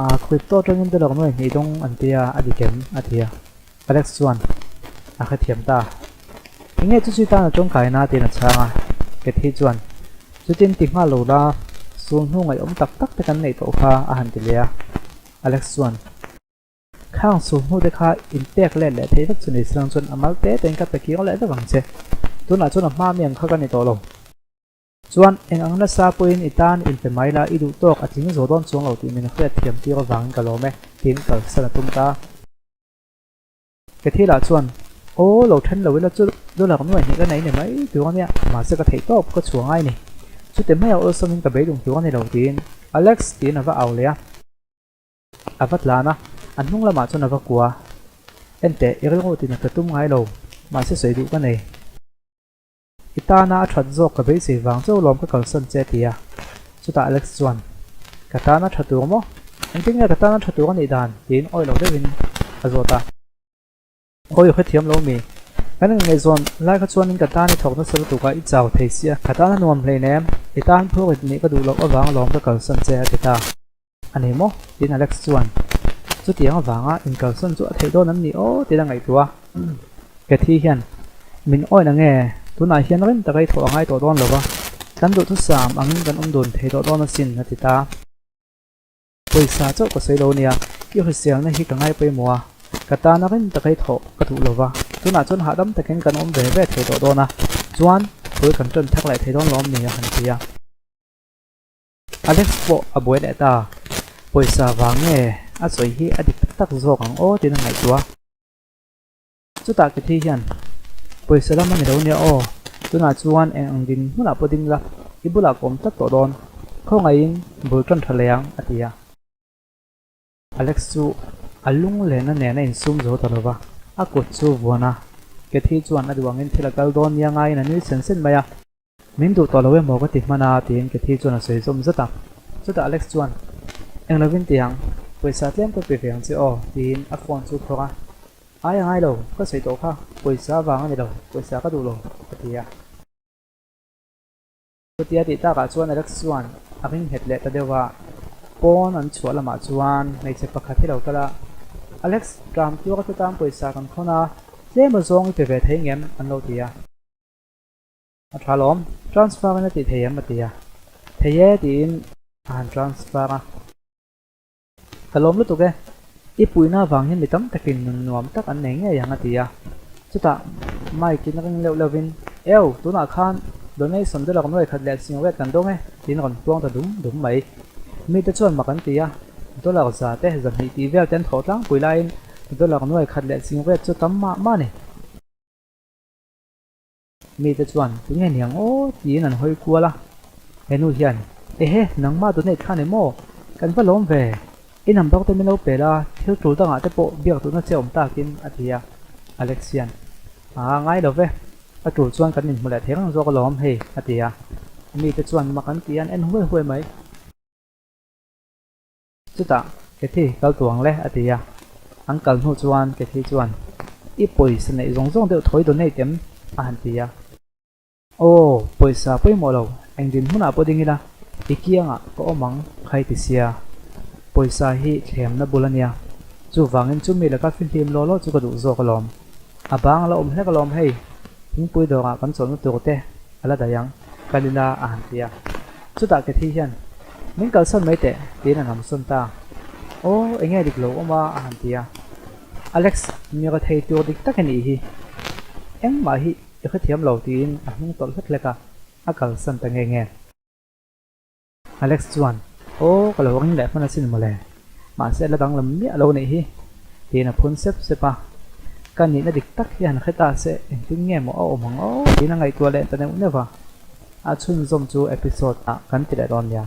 A crypto atangin dollar nuai hnih dawng an ti a, a dik em? a ti a. Alex chuan a hrethiam ta. Enge chu chu tan a tawngkaina tiin a chhang a. Cathy chuan, Chutin ti nghal lo la, sul hnu ngaihawm tak tak te kan neih tawh kha, a han ti leh a. Alex chuan. Khang sulhnu te kha in pek let leh thei vek chu ni silang chuan a mal te tein ka pe kiang leh vek ang che. Tunah chuan a hma mi ang kha ka ni tawh lo. Chuan eng ang nasa pawhin i tan in pe mai la, i duh tawk a tling zo dawn chuang lo tih min hriat thiam tir avangin ka lawm e, tiin kalsan a tum ta. Ka thilah chuan, Aw, lo then lo ila chu dollar nuai hnih ka nei ni mai tur a nia, mahse ka theih tawp ka chhuah ngai ni. Chute maia awlsawmin ka beidung tur a ni lo tiin Alex tiin a va au leh a. A va tlan a, a hnung lamah chuan a va kua. Enteh, i rilru tinat ka tum ngai lo, mahse sawi duh ka nei. I tana a that zawk ka beisei vang chauh lawm ka kalsan che ti a. Chutah Alex chuan, Ka tana tha tur maw? Engtin nge ka tana tha tur a nih dan? tiin awih lo deuhin a zawt a. Awi hrethiam lo mi? Kan inngaihzawn lai kha chuanin ka tan i thawk nasa lutuk a, i chau thei sia. Ka tana nuam hleinem, i tan phurit nih ka duh loh avang lawm ka kalsan che a ti ta. A ni maw? tiin Alex chuan chutiang avanga inkalsan chu a theih dawn an ni aw tiin a ngaihtuah a. Cathy hian, Min awih na nge? Tunah hian rin taka i thawh a ngai tawh dawn lo va, kan duhthusam angin kan awm dun thei tawh dawn asin a ti ta. Pawisa chauh ka sawi lo nia, i hriselna hi ka ngai pawimawh a, ka tana rin taka i thawh ka duh lo va, tunah chuan hahdam takin kan awm ve ve thei tawh dawn a, chuan thul kan ṭan thak leh thei dawn lawm ni a han ti a. Alex pawh a buai leh ta. Pawisa vang nge a sawi hi a dik tak tak zawk ang aw tiin a ngaihtuah. Chutah Kathy hian, Pawisa lam a ni lo nia aw, tunah chuan eng ang ding hmunah pawh ding la, i bulah ka awm tlat tawh dawn. Khawngaihin bul tan tha leh ang, a ti a. Alex chu a lunglenna nen a insum zo ta lova, a kut chu vuan a. Kathy chuan a duh angin thil a kal dawn nia ngaiin a nui sen sen mai a. Min duh tawh lo emaw ka ti hman a tiin Kathy chuan a sawi zawm zat a. Chutah Alex chuan, Eng lovin ti ang, pawisa tlem ka pe ve ang che aw tiin a phone chu phawrh a. Ai a ngai lo, ka sawi tawh kha, pawisa vang a ni lo, pawisa ka duh lo a ti a. Chutia tih takah chuan Alex chuan a ring nghet leh ta deuh a. Pawn an chhuah lamah chuan hmeichhe pakhat hi lo kal a, Alex, tram tuar te tan pawisa kan khawn a, tlem a zawng i pe ve thei ngem? an lo ti a. A tha lawm, transfer in a ti thei em a ti a, thei e tiin a han transfer a. Ka lawm lutuk e, i puihna avang hian mi tam takin nun nuam tak an nei ngei ang a ti a. Chutah Mike in ring leuh leuhin, Ew, tunah khan donation dollar nuai khat leh singret kan dawng e tiin rawn puang ta dum dum mai. Mite chuan mak an ti a, dollar za te zahnih tih vel te an thawh tlangpui laiin dollar nuai khat leh singret chu tam mah mah a ni. Mite chuan, Tunge niang aw? tiin an hawi kual a. He nu hian, Ehe, nangmah donate kha ni maw? Kan va lawm ve. I number te min lo pe la, thil tul dangah te pawh biak duhna che awm takin, a ti a. Alex hian, Aa, ngai lo ve. A tul chuan kan inhmu leh thei reng zawk alawm hei, a ti a. Mite chuan mak an ti a, an en huai huai mai. Chutah, Kathy, kal tuang le, a ti a. An kal hnu chuan Kathy chuan, I pawisa neih zawng zawng deuh thawi donate em? a han ti a. Aw, pawisa pawimawh lo, eng dinhmunah pawh ding ila, i kiangah ka awm ang, khai ti sia. Pawisa hi thlemna bul a nia. Chuvangin chumi laka fihlim law law chu ka duh zawk alawm. A bang a la awm hlek alawm hei, thingpui dawrah kan chawlhna tur te a la daih ang, kal ila a han ti a. Chutah Kathy hian, Min kalsan mai teh, tiin a namsawn ta. Aw, eng nge dik lo awm a? a han ti a. Alex, mi rethei tur dik tak i nih hi. Engmah hi i hrethiam lo, tiin a hnung tawlh hlek hlek a, a kalsan ta nge nge. Alex chuan, Aw, ka lo ring leh hman asin mawle. Mahse la danglam miah lo nih hi, tiin a phun sep sep a. Ka nihna dik tak hi han hre ta se, engtin nge maw a awm ang aw? tiin a ngaihtuah leh ta neuh neuh a. A chhunzawm chu episode ah kan ti leh dawn nia.